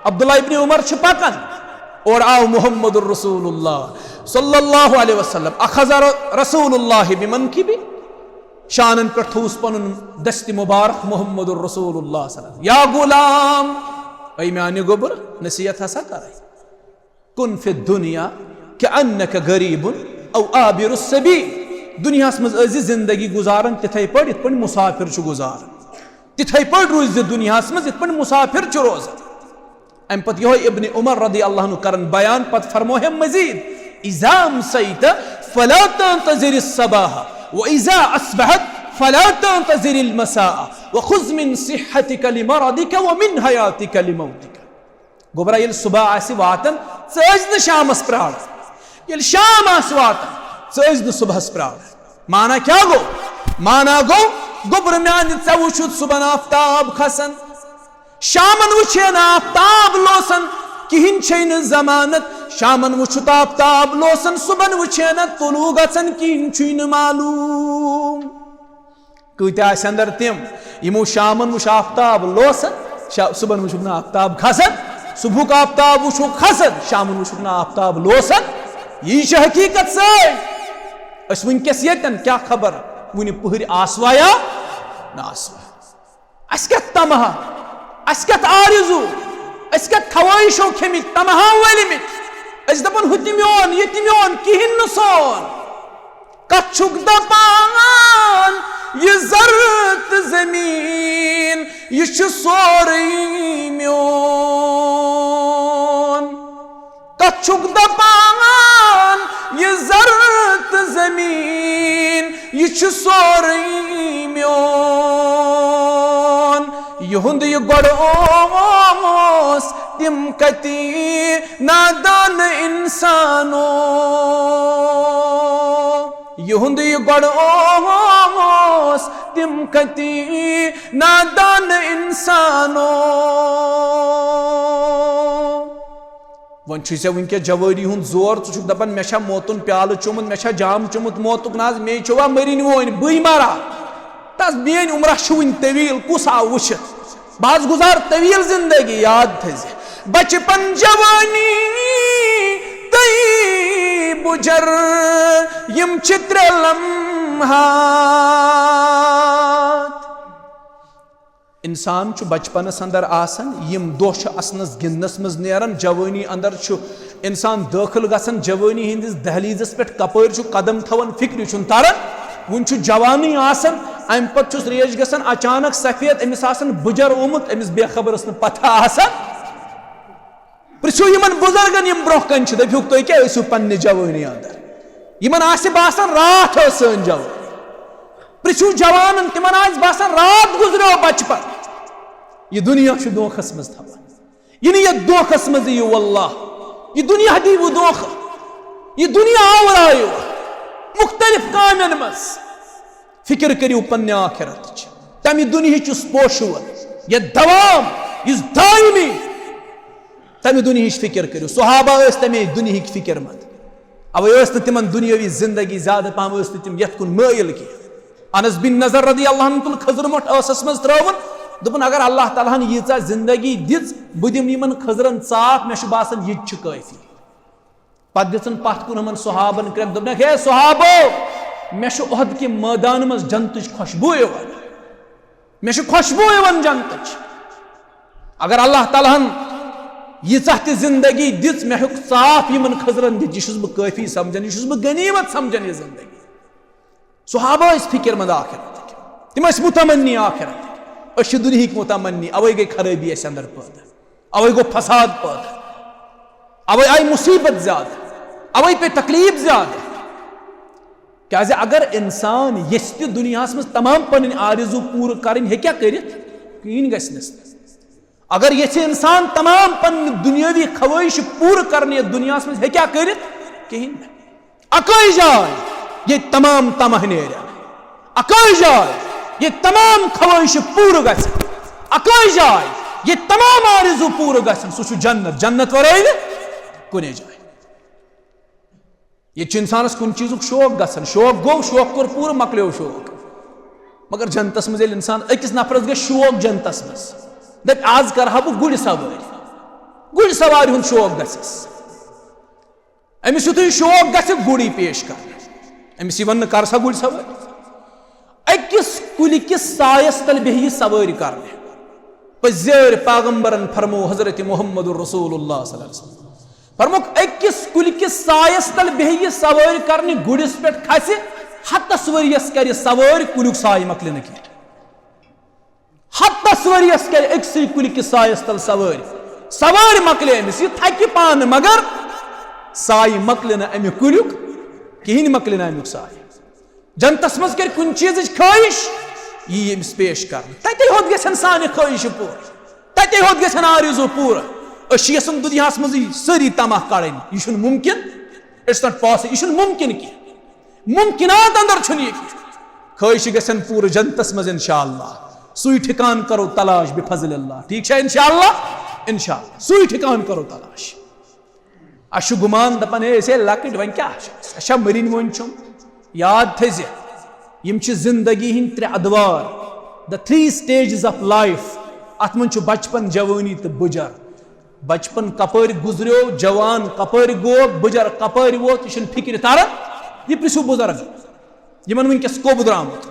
عبداللہ ابن عمر چھُ پکان، اورٕ آو محمد رسول اللہ صلی اللہ علیہ وسلم، اخذ رسول اللہ بمنکبی، شانن پٮ۪ٹھ تھووُس پنُن دستِ مبارک محمد رسول اللہ صلی اللہ علیہ وسلم۔ یا غلام، اے میانہِ گوٚبُر، نصیحت ہسا کرے۔ کن فی الدنیا کأنک غریب او عابر السبیل۔ دُنیاہس منٛز ٲسۍ زِ زندگی گُزاران تِتھے پٲٹھۍ یِتھ پٲٹھۍ مُسافِر چھُ گُزاران۔ تِتھے پٲٹھۍ روٗزۍ زِ دُنیاہس منٛز یِتھ پٲٹھۍ مُسافِر چھُ روزان۔ امہِ پتہٕ یِہوے ابن عمر رضی اللہ عنہ کران بیان، پتہٕ فرموو ہے مزید، اذا امسیت فلا تنتظر الصباح و اذا اصبحت فلا تنتظر المساء و خذ من صحتک لمرضک و من حیاتک لموتک۔ گوٚبرا، ییٚلہِ صبح آسہِ واتان، ژٕ ٲسۍ نہٕ شامس پرٛاران۔ ییٚلہِ شام آسہِ واتان، ژٕ ٲسۍ نہٕ صبحس پرٛاران۔ معنی کیٛاہ گوٚو؟ معنی گوٚو، گوٚبرٕ میانہِ، ژےٚ وُچھُتھ صبحن آفتاب کھسان، شامن وُچھے نہٕ آفتاب لوسان، کِہیٖنۍ چھے نہٕ ضمانت۔ شامن وُچھُتھ آفتاب لوسان، صبحن وُچھے نہٕ طلوع گژھان، کِہیٖنۍ چھُے نہٕ معلوم۔ کۭتیٛاہ آسہِ اندر تِم، یِمو شامن وُچھ آفتاب لوسان، شا-، صبحن وُچھُکھ نہٕ آفتاب کھسان، صبحُک آفتاب وُچھُکھ کھسان، شامن وُچھُکھ نہٕ آفتاب لوسان۔ یی چھِ حقیٖقت سٲنۍ۔ أسۍ وٕنکیٚس ییٚتٮ۪ن، کیٛاہ خبر وُنہِ پٕہٕرۍ آسوا یا نہ آسوا۔ اَسہِ کیٛاہ تمہا، اَسہِ کیٛاہ آرزو، أسۍ کیٛاہ خواہشو کھیٚمٕتۍ، تمہا ؤلمٕتۍ۔ أسۍ دَپان، ہُہ تہِ میون، یہِ تہِ میون، کِہیٖنۍ نہٕ سون۔ کتھ چھُکھ دپان، یہِ زر تہٕ زمیٖن، یہِ چھُ سورُے میون۔ کتھ چھُکھ دپان، یہِ زر تہٕ زمیٖن، یہِ چھُ سورُے میون۔ یِہُنٛد یہِ گۄڈٕ اوس، تِم کتی نادان انسانو۔ یِہُنٛد یہِ گۄڈٕ اوس، تِم کتی نادان انسانو۔ وۄنۍ چھُے ژےٚ وٕنکیٚس جوٲنی ہُنٛد زور، ژٕ چھُکھ دپان، مےٚ چھا موتُن پیالہٕ چومُت، مےٚ چھا جام چومُت موتُک؟ نہ حظ، مے چووا، مٔرِنۍ وٲنۍ، بٕے مرا۔ تس میٲنۍ عمرہ چھِ وٕنہِ طویل، کُس آو وٕچھِتھ؟ بہٕ حظ گُزار طویل زندگی، یاد تھٲیزِ۔ بچپن، جوانی تہٕ بُجر، یِم چھِ ترٛےٚ لمحات۔ انسان چھُ بچپنس اندر آسان، یِم دۄہ چھِ اسنس گِنٛدنس منٛز نیران، جوٲنی اندر چھُ انسان دٲخل گژھان، جوٲنی ہٕنٛدِس دہلیزس پٮ۪ٹھ کپٲرۍ چھُ قدم تھاوان، فکرِ چھُنہٕ تران۔ وُنہِ چھُ جوانٕے آسان، امہِ پتہٕ چھُس ریش گژھان اچانک سفید، أمِس آسان بُجر آمُت، أمِس بے خبرس نہٕ پتہ آسان۔ پرژھِو یِمن بُزرگن، یِم برونٛہہ کنہِ چھِ، دٔپِہُکھ، تُہۍ کیٛاہ ٲسِو پننہِ جوٲنی اندر؟ یِمن آسہِ باسان، راتھ ٲس سٲنۍ جوٲنی۔ پرژھِو جوانن، تِمن آسہِ باسان، راتھ گُزریو بچپن۔ یہِ دُنیا چھُ دھوکھس منٛز تھاوان۔ یہِ نہٕ یتھ دھوکھس منٛز یِیِو، واللہ۔ یہِ دُنیا دِیِوٕ دھوکھٕ۔ یہِ دُنیا آوراوِوٕ مختلف کامٮ۪ن منٛز۔ فکر کٔرِو پننہِ آخرتٕچ۔ تمہِ دُنیہٕچ یُس پوشوٗن، یتھ دوام، یُس دٲیمی، تمہِ دُنیہٕچ فکر کٔرِو۔ صحابہ ٲسۍ تمے دُنیہٕکۍ فکر مند۔ اوے ٲسۍ نہٕ تِمن دُنیٲوی زندگی، زیادٕ پہم ٲسۍ نہٕ تِم یتھ کُن مٲیِل کینٛہہ۔ انس بن نضر رضی اللہ عنہ تُل خٔزٕر مۄٹھ ٲسس منٛز ترٲوٕن، دوٚپُن، اگر اللہ تعالیٰ ہن ییٖژاہ زندگی دِژ، بہٕ دِمہٕ یِمن خٔزٕرن ژاپھ، مےٚ چھُ باسان، یہِ تہِ چھُ کٲفی۔ پتہٕ دِژٕن پتھ کُن یِمن صحابن کرٛٮ۪کھ، دوٚپنکھ، ہے صحابو، مےٚ چھُ احد کہِ مٲدانہٕ منٛز جنتٕچ خوشبوٗ یِوان۔ مےٚ چھِ خوشبوٗ یِوان جنتٕچ۔ اگر اللہ تعالیٰ ہن ییٖژاہ تہِ زندگی دِژ، مےٚ ہیوٚک ژاپھ یِمن خٔزٕرن دِتھ، یہِ چھُس بہٕ کٲفی سمجھان، یہِ چھُس بہٕ غنیمت سمجھان، یہِ زندگی۔ صحابہ ٲسۍ فکر مند آخرتٕکۍ، تِم ٲسۍ متمنی آخرتٕکۍ۔ أسۍ چھِ دُنیہٕکۍ متمنی، اوے گٔے خرٲبی اَسہِ اندر پٲدٕ، اوے گوٚو فساد پٲدٕ، اوے آیہِ مصیبت زیادٕ، اوے پیٚیہِ تکلیف زیادٕ۔ کیازِ اگر انسان یژھِ تہِ دُنیاہس منٛز تمام پنٕنۍ آرزو پوٗرٕ کرٕنۍ، ہیٚکیٛاہ کٔرِتھ؟ کِہیٖنۍ گژھِ نہٕ۔ اگر یژھِ انسان تمام پنٕنۍ دُنیٲوی خواہش پوٗرٕ کرنہِ یتھ دُنیاہس منٛز، ہیٚکیٛاہ کٔرِتھ؟ کِہیٖنۍ نہٕ۔ اکٲے جاے، ییٚتہِ تمام طمع نیرن۔ اکٲے جاے، ییٚتہِ تمام خواہشہٕ پوٗرٕ گژھن۔ اکٲے جاے، ییٚتہِ تمام آرزو پوٗرٕ گژھن، سُہ چھُ جنت۔ جنت ورٲے نہٕ کُنے جایہِ۔ ییٚتہِ چھُ انسانس کُنہِ چیٖزُک شوق گژھان، شوق گوٚو، شوق کوٚر پوٗرٕ، مۄکلیو شوق۔ مگر جنتس منٛز ییٚلہِ انسان، أکِس نفرس گژھِ شوق جنتس منٛز، دپہِ، آز کرٕ ہا بہٕ گُرۍ سوٲرۍ، گُرۍ سوارِ ہُنٛد شوق گژھٮ۪س۔ أمِس یُتھُے شوق گژھِ، گُرۍ پیش کرنہِ۔ أمِس یی وننہٕ، کر سا گُرۍ سوٲرۍ۔ أکِس کُلۍ کِس سایس تل بیٚہہِ یہِ سوٲرۍ کرنہِ۔ پٔزۍ پیغمبرن فرموو، حضرت محمد رسول اللہ صلی اللہ علیہ وسلم فرمووُکھ، أکِس کُلۍ کِس سایس تل بیٚہہِ یہِ سوٲرۍ کرنہِ، گُرِس پٮ۪ٹھ کھسہِ، ہتس ؤرۍیس کرِ سوٲرۍ، کُلیُک سایہِ مۄکلہِ نہٕ کینٛہہ۔ ہتس ؤرۍیس کرِ أکسٕے کُلۍ کِس سایس تل سوٲرۍ۔ سوٲرۍ مۄکلے أمِس، یہِ تھکہِ پانہٕ، مگر سایہِ مۄکلہِ نہٕ امہِ کُلیُک، کِہیٖنۍ مۄکلہِ نہٕ امیُک سایہِ۔ جنتس منٛز کرِ کُنہِ چیٖزٕچ خٲہِش، یی أمِس پیش کرنہٕ۔ تتے ہوت گژھن سانہِ خٲہِشہٕ پوٗرٕ، تتے ہوت گژھن آرزو پوٗرٕ۔ أسۍ چھِ یژھان دُنیاہس منٛزٕے سٲری تماہ کڑٕنۍ، یہِ چھُنہٕ مُمکِن۔ It's not possible، یہِ چھُنہٕ مُمکِن کینٛہہ۔ مُمکِنات اندر چھُنہٕ یہِ کینٛہہ۔ خٲہِش گژھن پوٗرٕ جنتس منٛز انشاءاللہ۔ سُے ٹھِکان کرو تلاش بفضل اللہ۔ ٹھیٖک چھا؟ انشاءاللہ، انشاءاللہ سُے ٹھِکان کرو تلاش۔ اَسہِ چھُ گُمان دَپان، ہے، أسۍ ہے لۄکٕٹۍ، وۄنۍ کیٛاہ چھُ اَسہِ؟ اَسہِ چھا مٔرِنۍ وۄنۍ چھُم؟ یاد تھٲیزِ، یِم چھِ زِندگی ہِنٛدۍ ترٛےٚ اَدوار، the three stages of life۔ اَتھ منٛز چھُ بَچپَن، جوٲنی تہٕ بُجَر۔ بَچپَن کَپٲرۍ گُزریو، جوان کَپٲرۍ گوٚو، بُجَر کَپٲرۍ ووت، یہِ چھُنہٕ فِکرِ تَران۔ یہِ پِرٛژھِو بُزَرگَن۔ یِمن وٕنکیٚس کوٚب درٛامُت،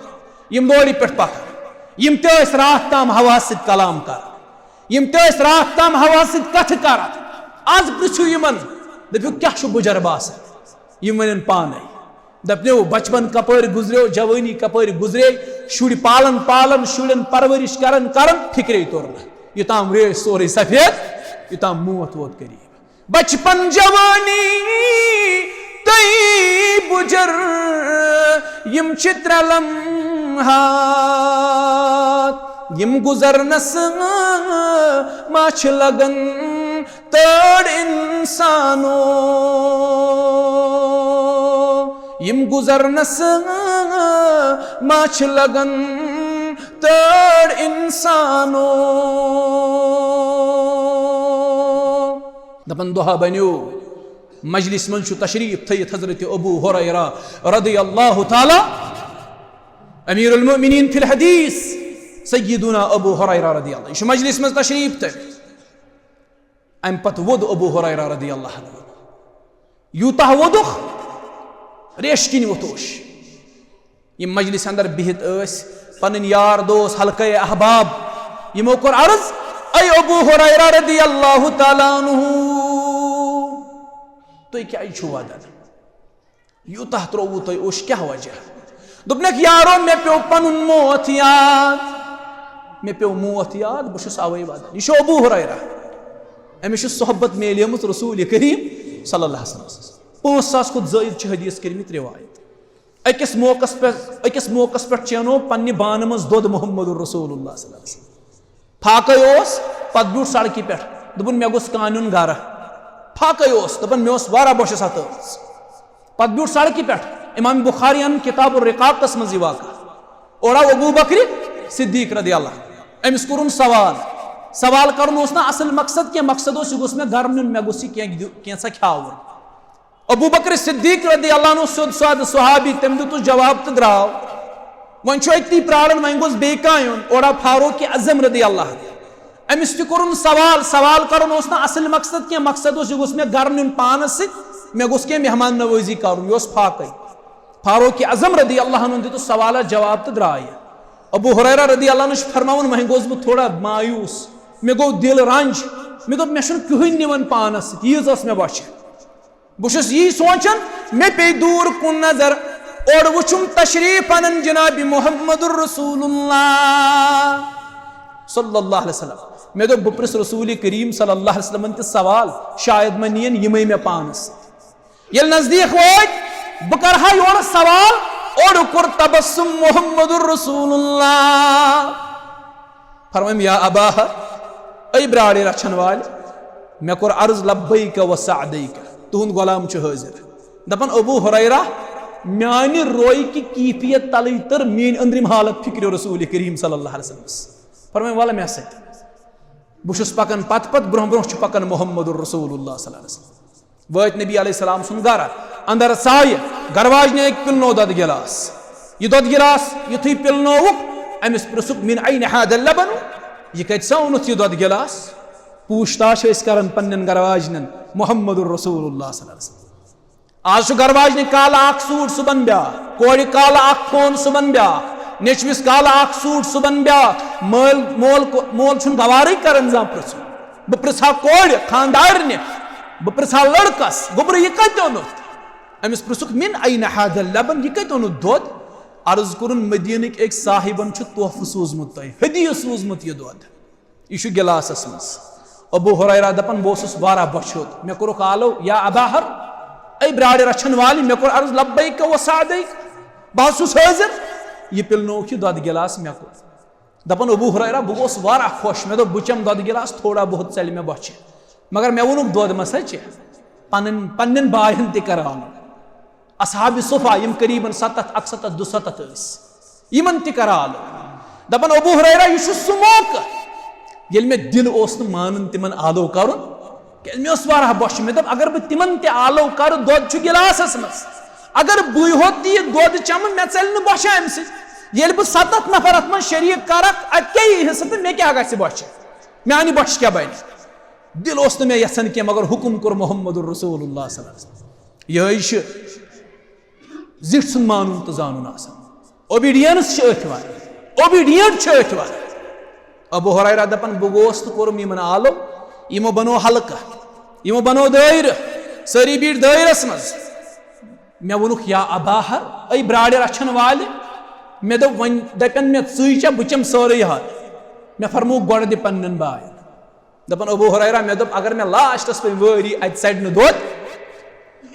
یِم لورِ پٮ۪ٹھ پکان، یِم تہِ ٲسۍ راتھ تام ہوا سۭتۍ کلام کران، یِم تہِ ٲسۍ راتھ تام ہوا سۭتۍ کتھٕ کران۔ آز پرژھِو یِمن، دٔپِو، کیٛاہ چھُ بُجر باسان؟ یِم ونن پانے۔ دپنو، بچپن کپٲرۍ گُزریو، جوٲنی کپٲرۍ گُزرے، شُرۍ پالان پالان، شُرٮ۪ن پرورش کران کران فکرے توٚر نہٕ۔ یوٚتام ریش سورُے سفید، یوٚتام موت ووت قریب۔ بچپن، جوانی تہٕ بُجر، یِم چھِ ترٛےٚ لمحات، یِم گُزرنس ما چھِ لگان تٔڑ انسانو۔ یِم گُزرنس ما چھِ لگان تٔڑ انسانو۔ دپان دۄہا بنیو، مجلس منٛز چھُ تشریف تھٲیِتھ حضرت ابو ہریرہ رضی اللہ تعالیٰ، امیر المؤمنین فی الحدیث، سیدنا ابو ہریرہ رضی اللہ، یہِ چھُ مجلس منٛز تشریف تھٲوِتھ۔ امہِ پتہٕ ووٚد ابو ہریرہ رضی اللہ عنہ، یوٗتاہ ووٚدُکھ، ریشہِ کِنۍ ووٚتھوش۔ یِم مجلس اندر بِہِتھ ٲسۍ، پنٕنۍ یار دوس، حلقہ احباب، یِمو کوٚر عرض، اے ابو ہریرہ رضی اللہ تعالیٰ عنہ، تُہۍ کیٛازِ چھِو ودان؟ یوٗتاہ ترٛووُ تۄہہِ اوٚش، کیٛاہ وجہ؟ دوٚپنکھ، یارو، مےٚ پیوٚو پنُن موت یاد، مےٚ پیوٚو موت یاد، بہٕ چھُس اوے ودان۔ یہِ چھُ ابو ہریرہ، أمِس چھِ صحبت میلیمٕژ رسول کریم صلی اللہ علیہ وسلم۔ پانٛژھ ساس کھۄتہٕ زٲیِد چھِ حدیث کٔرمٕتۍ روایت۔ أکِس موقعس پٮ۪ٹھ، أکِس موقعس پٮ۪ٹھ چینو پننہِ بانہٕ منٛز دۄد محمد رسول اللہ صلی اللہ علیہ وسلم۔ فاقے اوس، پتہٕ بیوٗٹھ سڑکہِ پٮ۪ٹھ، دوٚپُن، مےٚ گوٚژھ کانہِ یُن گرٕ۔ فاقے اوس، دپان، مےٚ اوس واریاہ بۄچھِ ستٲومٕژ۔ پتہٕ بیوٗٹھ سڑکہِ پٮ۪ٹھ، امام بخاری ہن کتاب الرقاقس منٛز یہِ واقعہ۔ اورٕ آو ابو بکر صدیق رضی اللہ عنہ۔ أمِس کوٚرُن سوال۔ سوال کرُن اوس نہٕ اصل مقصد کینٛہہ، مقصد اوس، یہِ گوٚژھ مےٚ گرٕ نیُن، مےٚ گوٚژھ یہِ کینٛہہ دیُ-، کینٛژھا کھیاوُن۔ ابو بکر صدیق رضی اللہ عنہ سیوٚد سادٕ صحابی، تٔمۍ دیُتُس جواب تہٕ درٛاو۔ وۄنۍ چھُ أتی پرٛاران، وۄنۍ گوٚژھ بیٚیہِ کانٛہہ یُن۔ اورٕ آو فاروق اعظم رضی اللہ عنہ۔ أمِس تہِ کوٚرُن سوال، سوال کرُن اوس نہٕ اصل مقصد کینٛہہ، مقصد اوس، یہِ گوٚژھ مےٚ گرٕ نیُن پانس سۭتۍ، مےٚ گوٚژھ کینٛہہ مہمان نوٲزی کرُن، یہِ اوس فاقے۔ فاروق اعظم رضی اللہ عنہ دیُتُس سوالس جواب تہٕ درٛاو۔ ابو ہریرہ رضی اللہ عنہ چھُ فرماوان، وۄنۍ گوٚوس بہٕ تھوڑا مایوس، مےٚ گوٚو دِل رنج، مےٚ دوٚپ، مےٚ چھُنہٕ کٕہٕنۍ نِوان پانس سۭتۍ، ییٖژ ٲس مےٚ بۄچھِ۔ بہٕ چھُس یی سونٛچان، مےٚ پیٚیہِ دوٗر کُن نظر، اورٕ وُچھُم تشریٖف اَنان جناب محمد رسول اللہ صلی اللہ علیہ وسلم۔ مےٚ دوٚپ، بہٕ پرٛژھٕ رسول کریم صلی اللہ علیہ وسلمن تہِ سوال، شاید ما نِین یِمے مےٚ پانس سۭتۍ۔ ییٚلہِ نزدیٖک وٲتۍ، بہٕ کرٕ ہا یورٕ سوال، اورٕ کوٚر تبسم محمد رسول اللہ۔ فرمٲیم، یا ابا ہر، اے براڑِ رچھن والہِ، مےٚ کوٚر عرض لبیک و سعدیک، تُہُنٛد غلام چھُ حٲضِر۔ دپان، ابو ہریرہ، میانہِ رویہِ کہِ کیفیت تلٕے تٔر میٲنۍ أنٛدرِم حالت فکرِ رسول کریم صلی اللہ علیہ وسلمس۔ فرمٲیم، ولہٕ مےٚ سۭتۍ۔ بہٕ چھُس پکان پتہٕ پتہٕ، برونٛہہ برونٛہہ چھُ پکان محمد رسول اللہ صلی اللہ علیہ وسلم۔ وٲتۍ نبی علیہ السلام سُنٛد گرٕ، اندر ژایہِ، گرٕ واجنہِ أکۍ پِلنوو دۄدٕ گِلاس۔ یہِ دۄدٕ گِلاس یُتھُے پِلنووُکھ، أمِس پرٛژھُکھ، من این هذا اللبن؟ یہِ کتہِ سا اوٚنُتھ یہِ دۄدٕ گِلاس؟ پوٗچھ تاچھ ٲسۍ کران پننٮ۪ن گرٕ واجنٮ۪ن محمد رسول اللہ صلی اللہ علیہ وسلم۔ آز چھُ گرٕ واجنہِ کالہٕ اکھ سوٗٹ، صُبحن بیٛاکھ، کورِ کالہٕ اکھ فون، صُبحن بیٛاکھ، نیٚچوِس کالہٕ اکھ سوٗٹ، صُبحن بیٛاکھ۔ مٲلۍ، مول کو-، مول چھُنہٕ گوارٕے کران زانٛہہ پرٛژھُن۔ بہٕ پرٛژھٕ ہا کورِ، خانٛدارنہِ، بہٕ پرٛژھٕ ہا لڑکس، گوٚبرٕ، یہِ کتہِ اوٚنُتھ؟ أمِس پرٛژھُکھ، من این هذا اللبن، یہِ کتہِ اوٚنُتھ دۄد؟ عرض کوٚرُن، مدیٖنٕکۍ أکۍ صاحبن چھُ تحفہٕ سوٗزمُت تۄہہِ، ہدیہ سوٗزمُت یہِ دۄد۔ یہِ چھُ گِلاسس منٛز۔ ابو ہریرہ دپان، بہٕ اوسُس واریاہ بۄچھِ ہوٚت۔ مےٚ کوٚرُکھ آلو، یا ابا ہر، اے براڑِ رچھن والی، مےٚ کوٚر عرض لبیک و سعدیک، بہٕ حظ چھُس حٲضِر۔ یہِ پِلنووُکھ یہِ دۄدٕ گِلاس مےٚ کوٚر۔ دپان، ابو ہریرہ، بہٕ گوٚوُس واریاہ خۄش۔ مےٚ دوٚپ، بہٕ چمہٕ دۄدٕ گِلاس، تھوڑا بہت ژلہِ مےٚ بۄچھِ۔ مگر مےٚ ووٚنُکھ، "دۄد مہ سا چےٚ، پنٕنۍ پننٮ۪ن باین تہِ کر آلو۔" اصحاب صفا، یِم قریباً ستتھ، اکستتھ، دُستتھ ٲسۍ، یِمن تہِ کر آلو۔ دپان، ابو ہریرہ، یہِ چھُ سُہ موقعہٕ ییٚلہِ مےٚ دِل اوس نہٕ مانان تِمن آلو کرُن، کیازِ مےٚ اوس واریاہ بۄچھِ۔ مےٚ دوٚپ، اگر بہٕ تِمن تہِ آلو کرٕ، دۄد چھُ گِلاسس منٛز، اگر بٕے ہوت تہِ یہِ دۄد چمہٕ، مےٚ ژلہِ نہٕ بۄچھِ امہِ سۭتۍ۔ ییٚلہِ بہٕ ستتھ نفر اتھ منٛز شریک کرکھ، اتہِ کیٛاہ یی حصہٕ تہٕ مےٚ کیٛاہ گژھِ بۄچھِ؟ میانہِ بۄچھِ کیٛاہ بنہِ؟ دِل اوس نہٕ مےٚ یژھان کینٛہہ، مگر حکم کوٚر محمد رسول اللہ صلی اللہ علیہ وسلم۔ یِہوٚے چھُ زِٹھۍ سُنٛد مانُن تہٕ زانُن آسان۔ اوبیڈینس چھِ أتھۍ وَنان، اوبیڈینٹ چھِ أتھۍ وَنان۔ ابو ہریرہ دپان، بہٕ گوس تہٕ کوٚرُم یِمن آلو، یِمو بنوو حلقہٕ، یِمو بنوو دٲیرٕ، سٲری بیٖٹھۍ دٲیرس منٛز۔ مےٚ ووٚنُکھ، یا ابا ہر، اے براڑِ رچھن والہِ، مےٚ دوٚپ، وۄنۍ دپن مےٚ ژٕے چا، بہٕ چمہٕ سٲرٕے ہر۔ مےٚ فرمووُکھ، گۄڈٕ دِ پننٮ۪ن باین۔ دپان، ابو ہریرہ، مےٚ دوٚپ، اگر مےٚ لاسٹس وۄنۍ وٲری اتہِ ژَٹہِ نہٕ دۄد،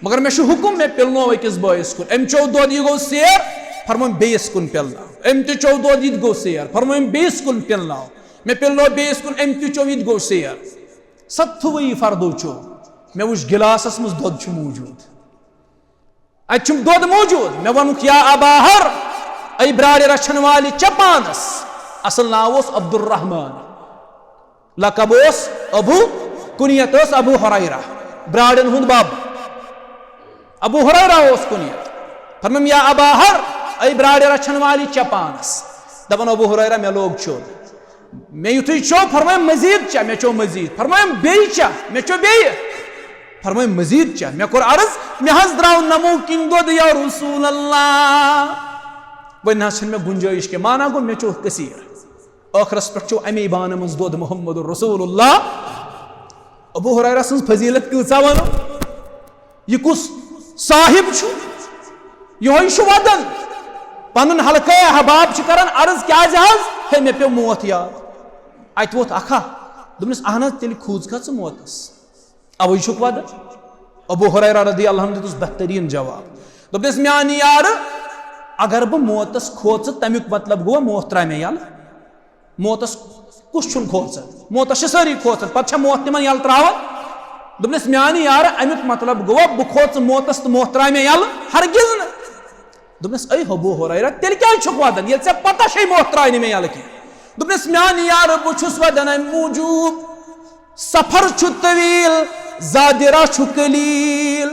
مگر مےٚ چھُ حکم، مےٚ پِلنوو أکِس بٲیِس کُن، أمۍ چوٚو دۄد، یہِ گوٚو سیر، فرمٲوِم بیٚیِس کُن پِلناو، أمۍ تہِ چوٚو دۄد، یہِ تہِ گوٚو سیر، فرمٲوِم بیٚیِس کُن پِلناو، مےٚ پِلنوو بیٚیِس کُن، أمۍ تہِ چوٚو، یہِ تہِ گوٚو سیر۔ ستتھوٕے فردو چوٚو، مےٚ وُچھ گِلاسس منٛز دۄد چھُ موٗجوٗد۔ اتہِ چھُم دۄد موٗجوٗد۔ مےٚ ووٚنُکھ، یا ابا ہر، اے براڑِ رچھن والہِ چہ پانس۔ اصل ناو اوس عبدالرحمان، لقب اوس ابو، کنیت ٲس ابو ہریرہ، براڑن ہُنٛد بب۔ ابو ہریرہ اوس کنیت۔ فرمٲوِم، یا ابا ہر، اے براڑِ رچھن والہِ چہ پانس۔ دپان، ابو ہریرہ، مےٚ لوگ چیوٚن۔ مےٚ یُتھُے چیوٚو، فرمٲوِم، مزید چا؟ مےٚ چیوٚو مزید۔ فرمٲوِم، بیٚیہِ چا؟ مےٚ چیوٚو بیٚیہِ۔ فرمٲوِم، مزید چا؟ مےٚ کوٚر عرض، مےٚ حظ درٛاو نمو کِنۍ دۄد، یا رسول اللہ۔ وۄنۍ نہ حظ چھَنہٕ مےٚ گُنجٲیِش کینٛہہ۔ مانا گوٚو، مےٚ چیوٚو کثیر۔ ٲخرس پٮ۪ٹھ چیوٚو اَمے بانہٕ منٛز دۄد محمد رسول اللہ۔ ابو ہریرہ سٕنٛز فضیلت کۭژاہ وَنو؟ یہِ کُس صاحب چھُ؟ یِہوٚے چھُ وَدان۔ پَنُن حلقہٕ احباب چھِ کران عرض، کیٛازِ حظ؟ ہے، مےٚ پیوٚو موت یاد۔ اَتہِ ووٚتھ اکھا، دوٚپنَس، اہن حظ، تیٚلہِ کھوٗژ کھا ژٕ موتَس؟ اوٕے چھُکھ وَدان۔ ابو ہریرہ رضی اللہ عنہ دیُتُس بہتریٖن جواب۔ دوٚپنَس، میٛانہِ یارٕ، اگر بہٕ موتَس کھوژٕ، تَمیُک مطلب گوٚو موت ترٛایہِ مےٚ یَلہٕ۔ موتس کُس چھُنہٕ کھوژان؟ موتس چھِ سٲری کھوژان۔ پتہٕ چھا موت تِمن یلہٕ تراوان؟ دوٚپنس، میانہِ یارٕ، امیُک مطلب گوٚوا بہٕ کھوژٕ موتس تہٕ موت ترایہِ مےٚ یلہٕ؟ ہرگز نہٕ۔ دوٚپنس، اے ابو ہریرہ، تیٚلہِ کیازِ چھُکھ ودان، ییٚلہِ ژےٚ پتہ چھے موت ترایہِ نہٕ مےٚ یلہٕ کینٛہہ؟ دوٚپنس، میانہِ یارٕ، بہٕ چھُس ودان امہِ موٗجوٗب، سفر چھُ طویل، زادِ راہ چھُ قلیل۔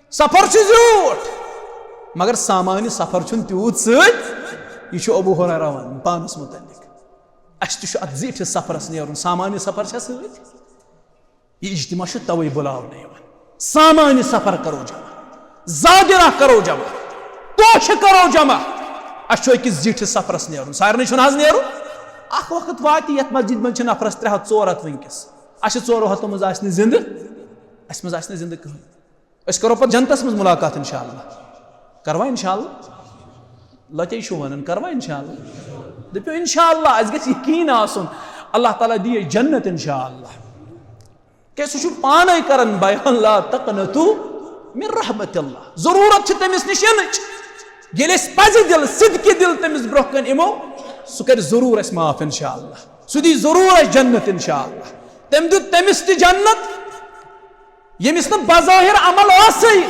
سفر چھُ زیوٗٹھ، مگر سامانہِ سفر چھُنہٕ تیوٗت سۭتۍ۔ یہِ چھُ ابو ہریرہ ونان پانس متعلق۔ اسہِ تہِ چھُ اتھ زیٖٹھِس سفرس نیرُن، سامانہِ سفر چھا سۭتۍ؟ یہِ اجتماع چھُ توے بُلاونہٕ یِوان۔ سامانہِ سفر کرو جمع، زادِ راہ کرو جمع، توشہٕ کرو جمع۔ اسہِ چھُ أکِس زیٖٹھِس سفرس نیرُن، سارنٕے چھُنہٕ حظ نیرُن۔ اکھ وقت واتہِ یتھ مسجد منٛز چھِ نفرس ترٛےٚ ہتھ، ژور ہتھ وٕنکیٚس، اسہِ چھِ ژورو ہتو منٛز آسہِ نہٕ زندٕ، اسہِ منٛز آسہِ نہٕ زندٕ کٕہٕنۍ۔ أسۍ کرو پتہٕ جنتس منٛز ملاقات انشاءاللہ۔ کروا انشاءاللہ؟ لتے چھُو ونان، کروا انشاءاللہ؟ دٔپِو انشاءاللہ، اسہِ گژھِ یقین آسُن اللہ تعالیٰ دِیہِ جنت انشاءاللہ۔ کیازِ سُہ چھُ پانے کران بیان، لا تقنطوا من رحمت اللہ۔ ضروٗرت چھِ تٔمِس نِش یِنٕچ۔ ییٚلہِ أسۍ پزِ دِل، صدقہِ دِل تٔمِس برونٛہہ کَنہِ یِمو، سُہ کرِ ضروٗر اَسہِ معاف انشاءاللہ۔ سُہ دی ضروٗر اَسہِ جنت انشاءاللہ۔ تٔمۍ دیُت تٔمِس تہِ جنت۔ ییٚمِس نہٕ بظٲہِر عمل ٲسٕے۔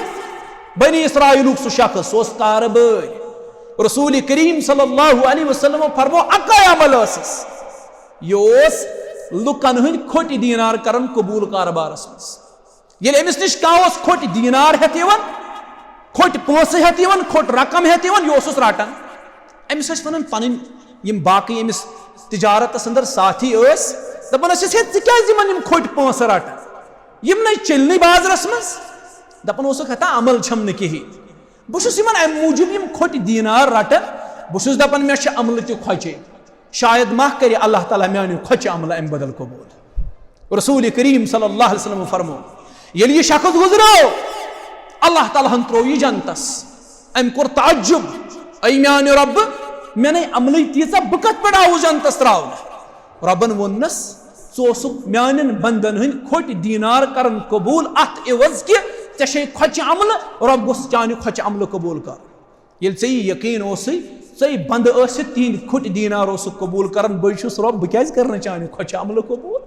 بنی اسرائیلُک سُہ شخص، سُہ اوس کارٕ بٲرۍ۔ رسول کریم صلی اللہ علیہ وسلمو فرمو، اَکٲے عمل ٲسٕس۔ یہِ اوس لُکن ہٕنٛدۍ کھوٚٹۍ دینار کران قبوٗل کارٕبارس منٛز۔ ییٚلہِ أمِس نِش کانٛہہ اوس کھوٚٹۍ دینار ہٮ۪تھ یِوان، کھوٚٹۍ پونٛسہٕ ہٮ۪تھ یِوان، کھوٚٹ رقم ہٮ۪تھ یِوان، یہِ اوسُس رٹان۔ أمِس ٲسۍ ونان پنٕنۍ یِم باقٕے أمِس تجارتس اندر ساتھی ٲسۍ، دپان ٲسِس، "ہے، ژٕ کیازِ یِمن یِم کھوٚٹۍ پونٛسہٕ رٹان؟ یِم نے چٔلۍ نٕے بازرس منٛز۔" دپان اوسُکھ، "ہتا عمل چھم نہٕ کِہیٖنۍ۔ بہٕ چھُس یِمن امہِ موٗجوٗب یِم کھوٚٹۍ دینار رٹان، بہٕ چھُس دپان، مےٚ چھِ عملہٕ تہِ کھۄچے۔ شاید ما کرِ اللہ تعالیٰ میانہِ کھۄچہِ عملہٕ امہِ بدل قبوٗل۔" رسول کریم صلی اللہ علیہ وسلم فرمو، ییٚلہِ یہِ شخص گُزریو، اللہ تعالیٰ ہن ترٛوو یہِ جنتس۔ أمۍ کوٚر تعجب، "اے میانہِ رۄبہٕ، مےٚ نے عملٕے تیٖژاہ، بہٕ کتھ پٮ۪ٹھ آوُس جنتس ترٛاونہٕ؟" رۄبن ووٚننس، "ژٕ اوسُکھ میانٮ۪ن بندن ہٕنٛدۍ کھوٚٹۍ دینار کران قبوٗل اتھ عوض کہِ ژےٚ چھے کھۄچہِ عملہٕ، رۄب گوٚژھ چانہِ کھۄچہِ عملہٕ قبوٗل کرُن۔" ییٚلہِ ژےٚ یہِ یقیٖن اوسُے، ژےٚ بنٛدٕ ٲسِتھ تِہِنٛدۍ کھوٚٹۍ دینار اوسُکھ قبوٗل کران، بٕے چھُس رۄب، بہٕ کیٛازِ کرٕ نہٕ چانہِ کھۄچہِ عملہٕ قبوٗل؟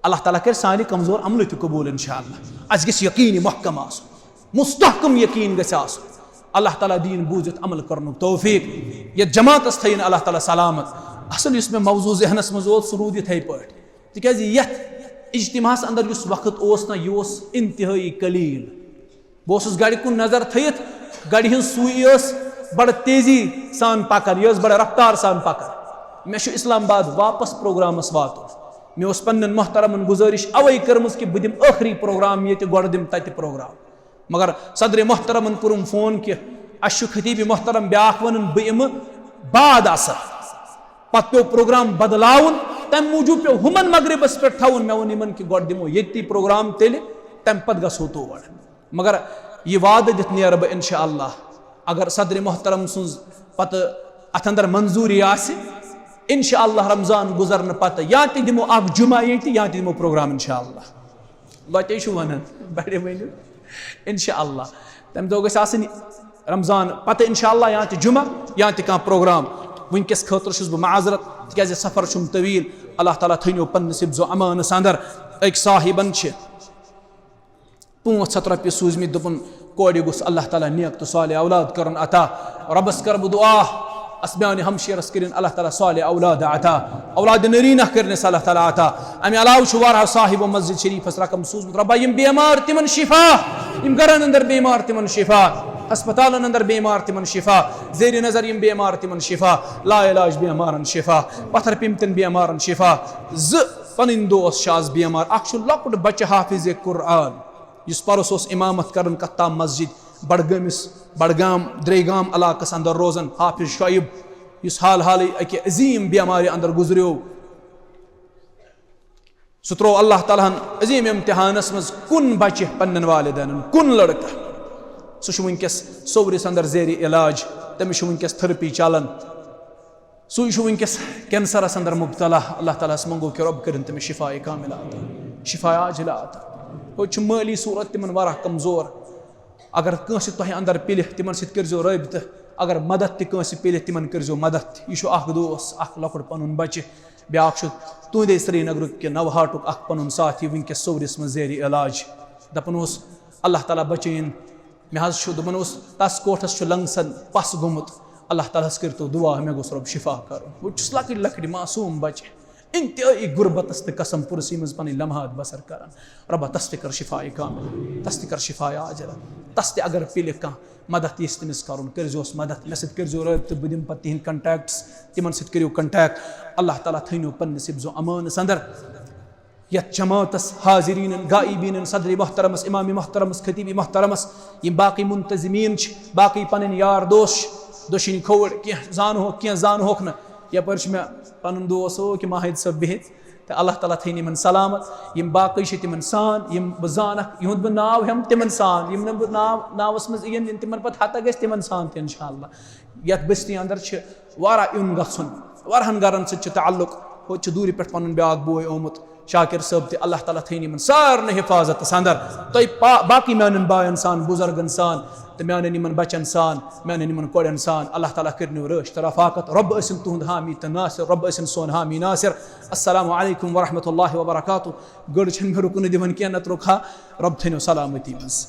اللہ تعالیٰ کرِ سانہِ کمزور عملہٕ تہِ قبوٗل انشاءاللہ۔ اسہِ گژھِ یقیٖن محکم آسُن، مستحکم یقیٖن گژھِ آسُن۔ اللہ تعالیٰ دِیِن بوٗزِتھ عمل کرنُک توفیٖق۔ یتھ جماعتس تھٲیِن اللہ تعالیٰ سلامت۔ اصل یُس مےٚ موضوع ذہنس منٛز اوس، سُہ روٗد یِتھے پٲٹھۍ، تِکیازِ یتھ اجتماعس اندر یُس وقت اوس نہ، یہِ اوس انتہٲیی قلیل۔ بہٕ اوسُس گرِ کُن نظر تھٲیِتھ، گرِ ہٕنٛز سوئی ٲس بڑٕ تیزی سان پکان، یہِ ٲس بڑٕ رفتار سان پکان۔ مےٚ چھُ اسلام آباد واپس پروگرامس واتُن۔ مےٚ اوس پننٮ۪ن محترمن گُزٲرِش اوے کٔرمٕژ کہِ بہٕ دِمہٕ ٲخری پروگرام ییٚتہِ، گۄڈٕ دِمہٕ تتہِ پروگرام۔ مگر صدر محترمن کوٚرُم فون کہِ اسہِ چھُ خطیب محترم بیاکھ ونان، بہٕ یِمہٕ بعد عصر۔ پتہٕ پیوٚو پروگرام بدلاوُن، تمہِ موٗجوٗب پیوٚو ہُمن مغربس پٮ۪ٹھ تھاوُن۔ مےٚ ووٚن یِمن کہِ گۄڈٕ دِمو ییٚتی پروگرام، تیٚلہِ تمہِ پتہٕ گژھو تور۔ مگر یہِ وعدٕ دِتھ نیرٕ بہٕ انشاءاللہ، اگر صدر محترم سٕنٛز پتہٕ اتھ اندر منظوٗری آسہِ، انشاءاللہ رمضان گُزرنہٕ پتہٕ یا تہِ دِمو اکھ جمعہ ییٚتہِ، یا تہِ دِمو پروگرام انشاءاللہ۔ لۄتے چھُ ونان، بڑِ ؤنِو۔ انشاءاللہ تمہِ دۄہ گژھِ آسٕنۍ رمضان پتہٕ انشاءاللہ یا تہِ جمعہ یا تہِ کانٛہہ پروگرام۔ وٕنکیٚس خٲطرٕ چھُس بہٕ معذرت، تِکیازِ سفر چھُم طویل۔ اللہ تعالیٰ تھٲینو پننِس حفظ و امانس اندر۔ أکۍ صاحبن چھِ پانٛژھ ہتھ رۄپیہِ سوٗزمٕتۍ، دوٚپُن، کورِ گوٚژھ اللہ تعالیٰ نیک تہٕ صالح اولاد کرُن عطا۔ رۄبس کر بہٕ دعا، اس میانہِ ہمشیرس کٔرِن اللہ تعالیٰ صالح اولاد عطا، اولاد نرینہ کٔرنس اللہ تعالیٰ عطا۔ امہِ علاوٕ چھُ واریاہو صاحبو مسجد شریفس رقم سوٗزمُت، رۄبا یِم بیمار تِمن شفا، یِم گرن اندر بیمار تِمن شفا، ہسپتالن اندر بیمار تِمن شفا، زیر نظر یِم بیمار تِمن شفا، لا علاج بیمارن شفا، پتھر پیمتٮ۪ن بیمارن شفا۔ زٕ پنٕنۍ دوس چھِ آز بیمار، اکھ چھُ لۄکُٹ بچہٕ حافظ قرآن، یُس پرُس اوس امامت کران کتھ تام مسجد بڈگٲمِس، بڈگام، درے گام علاقس اندر روزان حافظ شعیب، یُس حال حالٕے اکہِ عظیٖم بیمارِ اندر گُزریو۔ سُہ تروو اللہ تعالیٰ ہن عظیٖم امتحانس منٛز۔ کُن بچہِ پننٮ۪ن والدینن، کُن لڑکہٕ، سُہ چھُ وٕنکیٚس صورِس اندر زیر علاج، تٔمِس چھُ وٕنکیٚس تھرپی چلان۔ سُے چھُ وٕنکیٚس کینسرس اندر مبتلا۔ اللہ تعالیٰ ہس منگو کہِ رۄب کٔرِن تٔمِس شفا کاملہ عطا، شفا عاجلہ عطا۔ ہوٚتہِ چھُ مٲلی صورت تِمن واریاہ کمزور۔ اگر کٲنٛسہِ تۄہہِ اندر پِلہِ، تِمن سۭتۍ کٔرزیو رٲبطہٕ۔ اگر مدد تہِ کٲنٛسہِ پِلہِ، تِمن کٔرزیو مدد۔ یہِ چھُ اکھ دوس، اکھ لۄکُٹ پنُن بچہِ، بیاکھ چھُ تُہنٛدے سرینگرُک کہِ نوہاٹُک اکھ پنُن ساتھی، وٕنکیٚس صورِس منٛز زیر علاج۔ دپان اوس، اللہ تعالیٰ بچٲیِن۔ مےٚ حظ چھُ، دوٚپُن اوس، تس کوٹھس چھُ لنگسن پس گوٚمُت۔ اللہ تعالیٰ ہس کٔرتو دعا، مےٚ گوٚژھ رۄب شفا کرُن۔ بہٕ چھُس لۄکٕٹۍ لۄکٕٹۍ معصوم بچہِ، انتہٲیی غربتس تہٕ قسم پُرسی منٛز پنٕنۍ لمحات بسر کران۔ رۄبا، تس تہِ کر شفا کامل، تس تہِ کر شفا عاجلہ، تس تہِ اگر پِلہِ کانٛہہ مدد یژھِ تٔمِس کرُن، کٔرزیوس مدد، مےٚ سۭتۍ کٔرزیو رٲبطہٕ، بہٕ دِمہٕ پتہٕ تِہنٛدۍ کنٹیکٹس، تِمن سۭتۍ کٔرِو کنٹیکٹ۔ اللہ تعالیٰ تھٲینو پننِس حفظ و امانس اندر۔ یتھ جماعتس حاضریٖنن، غائبیٖنن، صدر محترمس، امام محترمس، خطیب محترمس، یِم باقٕے منتظمیٖن چھِ، باقٕے پنٕنۍ یار دوس چھِ، دٔچھِنۍ کھووُر، کینٛہہ زانہوکھ، کینٛہہ زانہوکھ نہٕ۔ یپٲرۍ چھُ مےٚ پنُن دوس ہو کہِ ماہد صٲب بِہِتھ، تہٕ اللہ تعالیٰ تھٲینۍ یِمن سلامت۔ یِم باقٕے چھِ تِمن سان، یِم بہٕ زانکھ، یِہُنٛد بہٕ ناو ہٮ۪مہٕ تِمن سان، یِم نہٕ بہٕ ناو، ناوس منٛز یِن، یِن تِمن پتہٕ ہتہ گژھِ تِمن سان تہِ انشاءاللہ۔ یتھ بستی اندر چھِ واریاہ یُن گژھُن، واریاہن گرن سۭتۍ چھُ تعلق۔ ہوٚتہِ چھُ دوٗرِ پٮ۪ٹھ پنُن بیاکھ بوے آمُت، شاکر صٲب تہِ، اللہ تعالیٰ تھٲینۍ یِمن سارنٕے حفاظتس اندر۔ تۄہہِ پا-، باقٕے میانٮ۪ن باین سان، بزرگن سان، تہٕ میانٮ۪ن یِمن بچن سان، میانٮ۪ن یِمن کورٮ۪ن سان، اللہ تعالیٰ کٔرِنو رٲچھ تہٕ رفاقت۔ رۄب ٲسِن تُہُنٛد حامی تہٕ ناصر، رۄب ٲسِن سون حامی ناصر۔ السلام علیکم ورحمۃ اللہ وبرکاتہ۔ گٔر چھنہٕ مےٚ رُکنہٕ دِوان کینٛہہ، نتہٕ رُکہٕ ہا۔ رۄب تھٲینو سلامتی منٛز۔